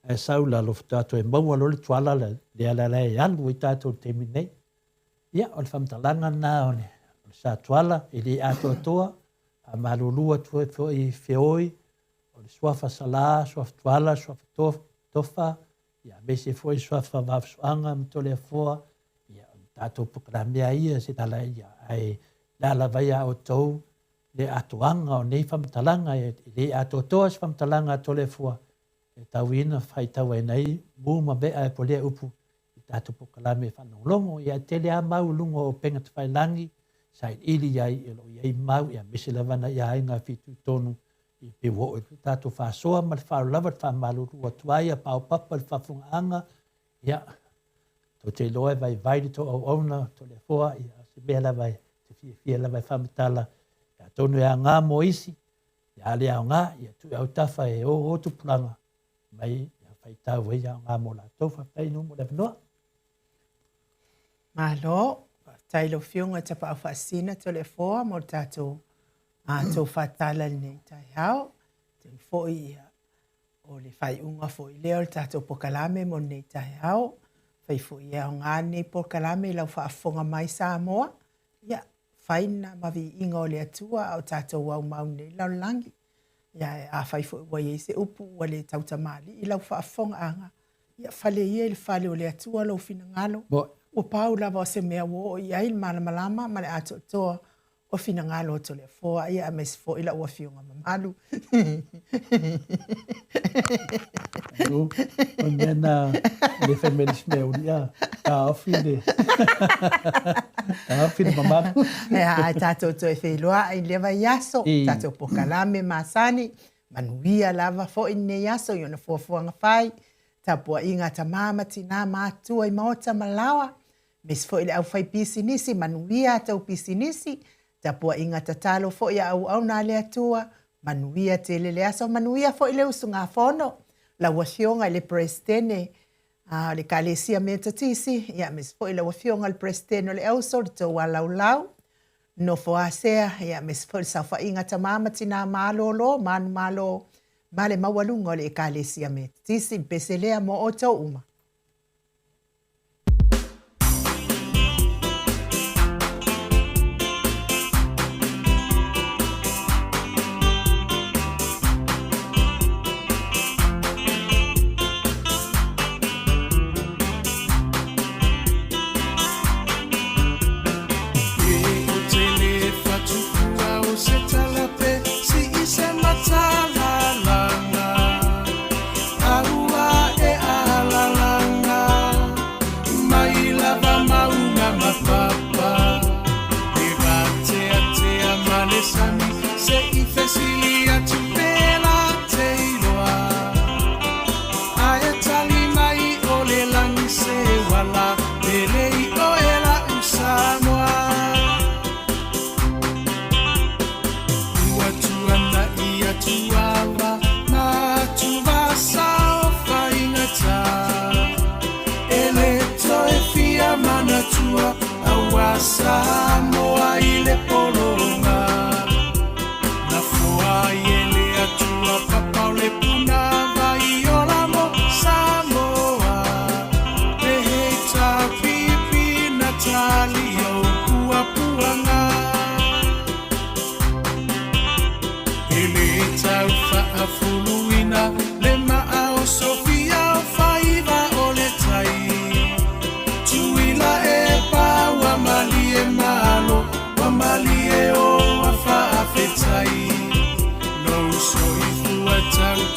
ae sau i lalo faatoa toe maua loa le Tuala lea la e alu ai tatou i le taimi nei. Ia, o le faamatalaga lena o le, o le Sa Tuala, e le atoatoa, faamalulu atu ai foi i feoi, o le suafa Salā, suafa Tuala, suafa Tofa, ia aemaise foi suafa Vaafusuaga ma Toleafoa, ia o le tatou polokalame lava ia se tala ia, ae le a lava ia outou le atoaga o nei faamatalaga, e le atoatoa se faamatalaga a Toleafoa, e tauina faitauaina ai mu ma vea e polea upu i tatou polokalame e faalogologo. Ia e tele lava mau i luga o upega tafailagi sailiili ai o lo o i ai mau, ia aemaise lava nai aiga e fitoitonu i pe ua oo i le tatou faasoa ma le faaaloalo lava le faamalulu atu ai a paopapa le faafofogaaga. Ia, tou te iloa e vaivai le tou auauna Toleafoa, ia o se mea lava e te fiafia lava e faamatala, ia atonu e aoga mo isi, ia a le aoga, ia tuu i autafa e o o tupulaga mai ia faitau ai aoga mo latou. Faafetai Nu'u mo le avanoa. Malo, faafetai i lau Afioga i Tapaau Faasisina Toleafoa mo le tatou tou faatala i lenei taeao. Atonu foi ia o le faaiuga foi lea o le tatou polokalame mo lenei taeao. Fai foi e aoga lenei polokalame i lau faafofoga mai Samoa. Ia, fai lena ma viiga o le Atua a o tatou aumau nei lalolagi. Ia, afai foi ua i ai se upu ua le tautamalii i lau faafofogaaga, ia fale ia i le fale o le Atua lou finagalo. Ua pau lava o se mea ua oo i ai le malamalama ma le atoatoa o finagalo o Toleafoa, ia aemaise foi lau afioga mamalu. O mea na le fai mai le isi mea uli a taofi le taofi le mamalu. Ia, ae tatou toe feiloai i lea vaiaso, tatou polokalame masani, manuia lava foi lenei aso i ona fuafuaga fai, tapuaiga a tama ma tina matutua i maota ma laoa, aemaise foi le aufaipisinisi, manuia a tou pisinisi, tapuaiga tatalo foi a auauna a le Atua, manuia tele le aso, manuia foi le usugafono, lau Afioga i le Peresetene o le Ekalesia Metotisi, ia aemaise foi lau Afioga i le Peresetene o le Auso, le tou alaulau, nofo asea, ia aemaise foi le saofaiga tama ma tina malolo, manumalo, ma le maualuga o le Ekalesia Metotisi. Le pese lea mo outou uma.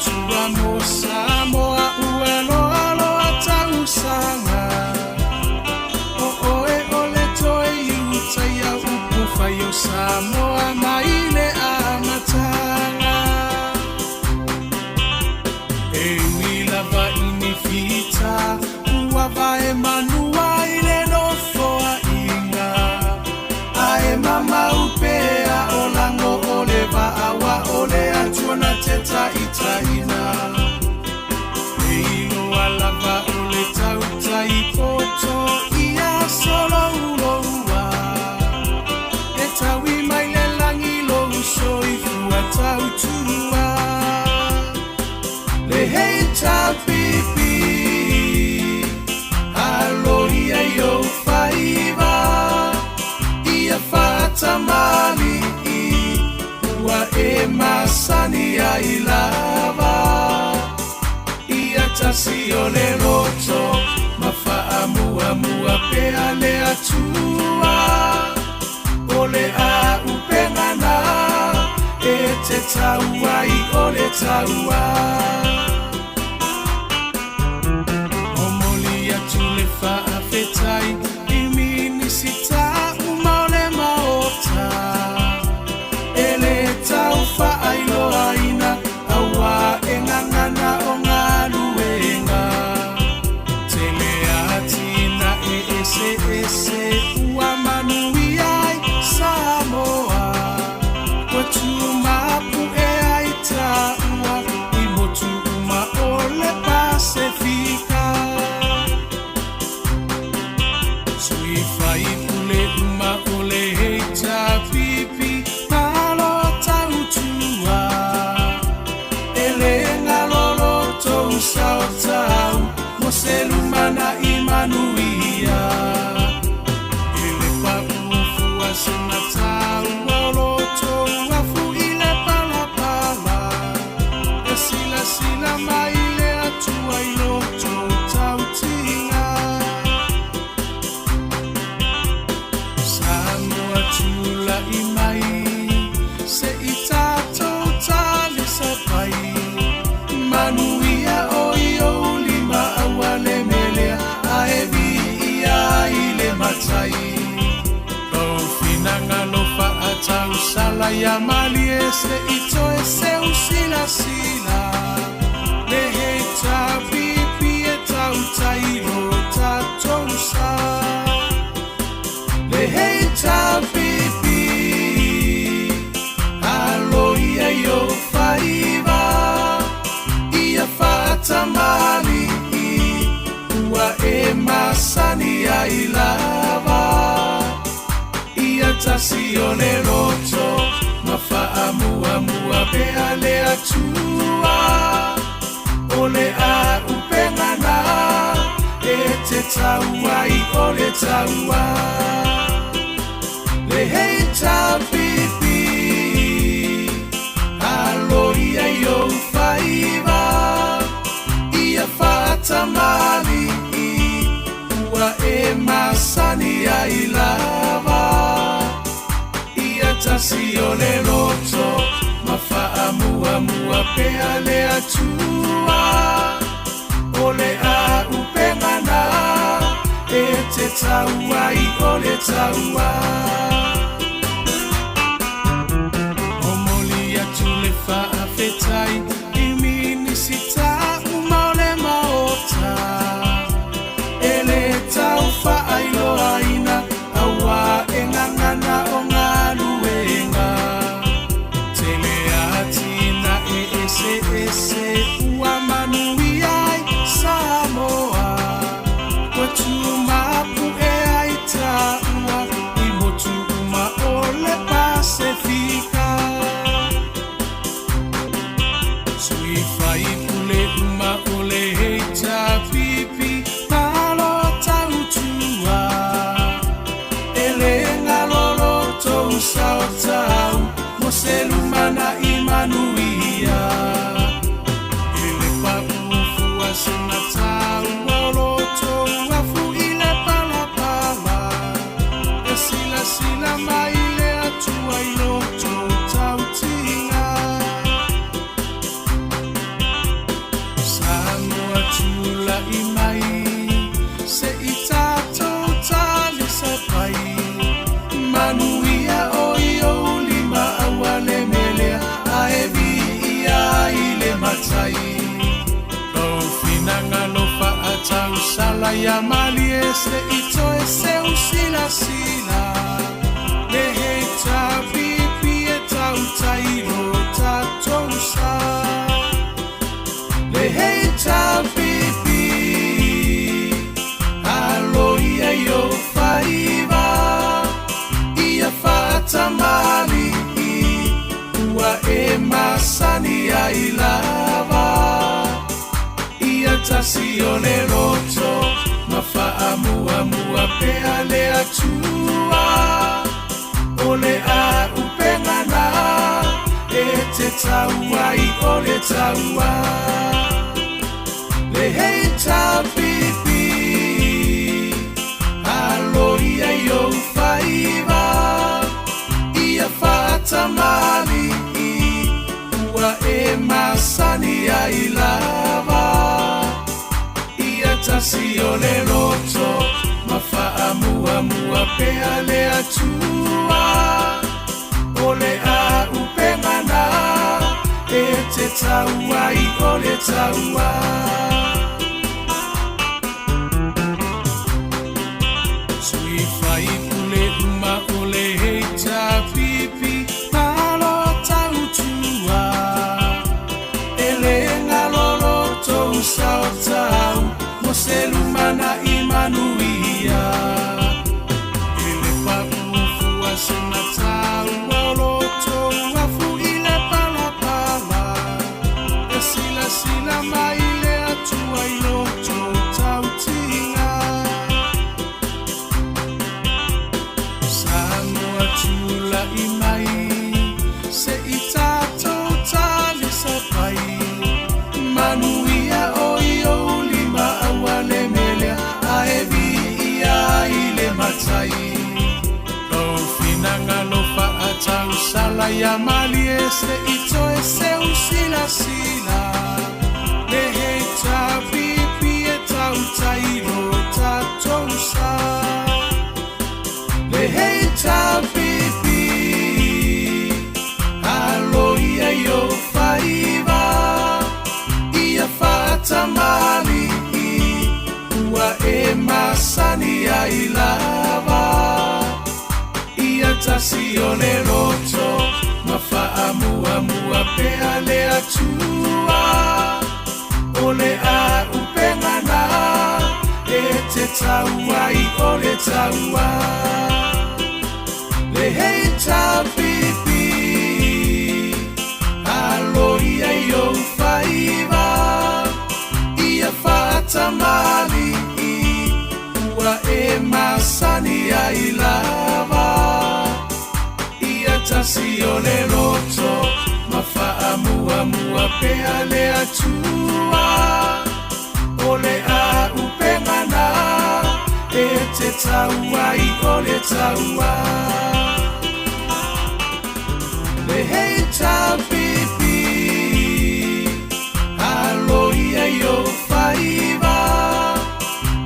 Atua mo Samoa ua loaloa tausaga. O oe o le toe iutaia upu fai o Samoa mai le amataga. E ui lava i ni fita ua vae manua i le nofoaiga, ae mamau pea o lago o le vaa ua o le Atua na te taitaiina. E iloa lava o le tautai poto ia solouloua, e taui mai le lagi lou soifua tautua. Le HRPP, alo ia i ou faiva, ia faatamalii, ua e masani ai lava. Ia tasi o le loto, ma faamuamua pea le Atua. O le auupega na e te tau ai o le taua. Momoli atu le faafetai i Minisita uma o le Maota, e le tau faailoaina auā e gagana o galuega. Tele atinae eseese ua manuia ai Samoa, ua tumapu'e ai taua i motu uma o le Pasefika. Sui faipule uma o le HRPP, malo tautua. E le galo lo tou sao tau mo se lumanai manuia. E le paʻu fua sina taua o lo tou afu i le palapala, e silasila mai le Atua i lo tou tautiga. Samoa tula'i mai, se'i tatou talisapai. Manuia o i ou lima aua le melea, ae viia ai le Matai. Lou finagalo faatausala ia malie, se'i toe seu silasila. Le HRPP e tautai lo tatou sa. Le HRPP, alo ia i ou faiva, ia faatamalii, ua e masani ai lava. Ia tasi o le loto, ma faamuamua pea le Atua. O le auupega na e te tau ai o le taua. Le HRPP, alo ia i ou faiva, ia faatamalii, ua e masani ai lava. Ia tasi o le loto, ma faamuamua pea le Atua. O le auupega na e te tau ai o le taua. Momoli atu le faafetai i Minisita uma o le Maota, e le tau faailoaina auā e gagana o galuega. Tele atinae eseese ua manuia ai Samoa, ua tumapu'e ai taua i motu uma o le Pasefika. Sui faipule uma o le HRPP, malo tautua. E le galo lo tou sao tau mo se lumanai manuia. E le paʻu fua sina taua o lo tou afu i le palapala, e silasila mai le Atua i lo tou tautiga. sala ia malie se i toe seu silasila le HRPP e tautai lo tatou sa. Le HRPP alo ia i ou faiva ia faatamalii ua e masani ai lava. Ia tasi o le loto ma faamuamua pea le Atua. O le auupega na e te tau ai o le taua. Le HRPP alo ia i ou faiva ia faatamalii ua e masani ai lava. Ia tasi o le loto ma faamuamua pea le Atua. O le auupega na e te tau ai o le taua. Sui faipule uma o le HRPP malo tautua. E le galo lo tou sao taua mo se lumanai manuia. E le pauu fua se mataua o lo tou afu i le palapala. E silasila mai le Atua i lo tou tautiga. Samoa tulai mai se i tatou talisapai. Manuia o i ou lima aua le melea ae viia ai le Matai. Lou finagalo faatausala ia malie se i toe seu silasila. Le HRPP e tautai lo tatou sa. Le HRPP alo ia i ou faiva ia faatamalii ua e masani ai lava. Ia tasi o le loto ma faamuamua pea le Atua. O le auupega na e te tau ai o le taua. Le HRPP alo ia i ou faiva ia faatamalii ua e masani ai lava. Ia tasi o le loto ma faamuamua pea le Atua. O le auupega na e te tau ai o le taua. Le HRPP alo ia i ou faiva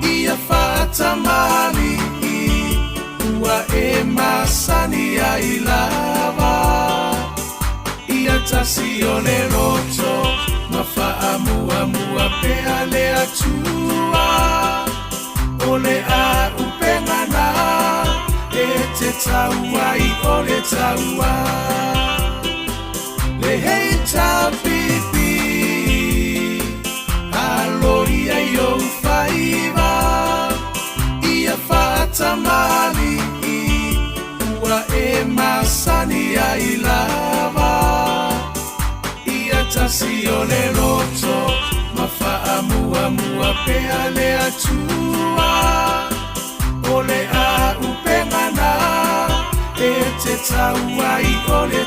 ia faatamalii ua e masani ai lava. Ia tasi o le loto ma faamuamua pea le Atua. O le auupega na e te tau ai o le taua. Le HRPP alo ia i ou faiva ia faatamalii ua e masani ai lava. Ia tasi o le loto ma faamuamua pea le Atua. O le auupega na e te tau ai o le.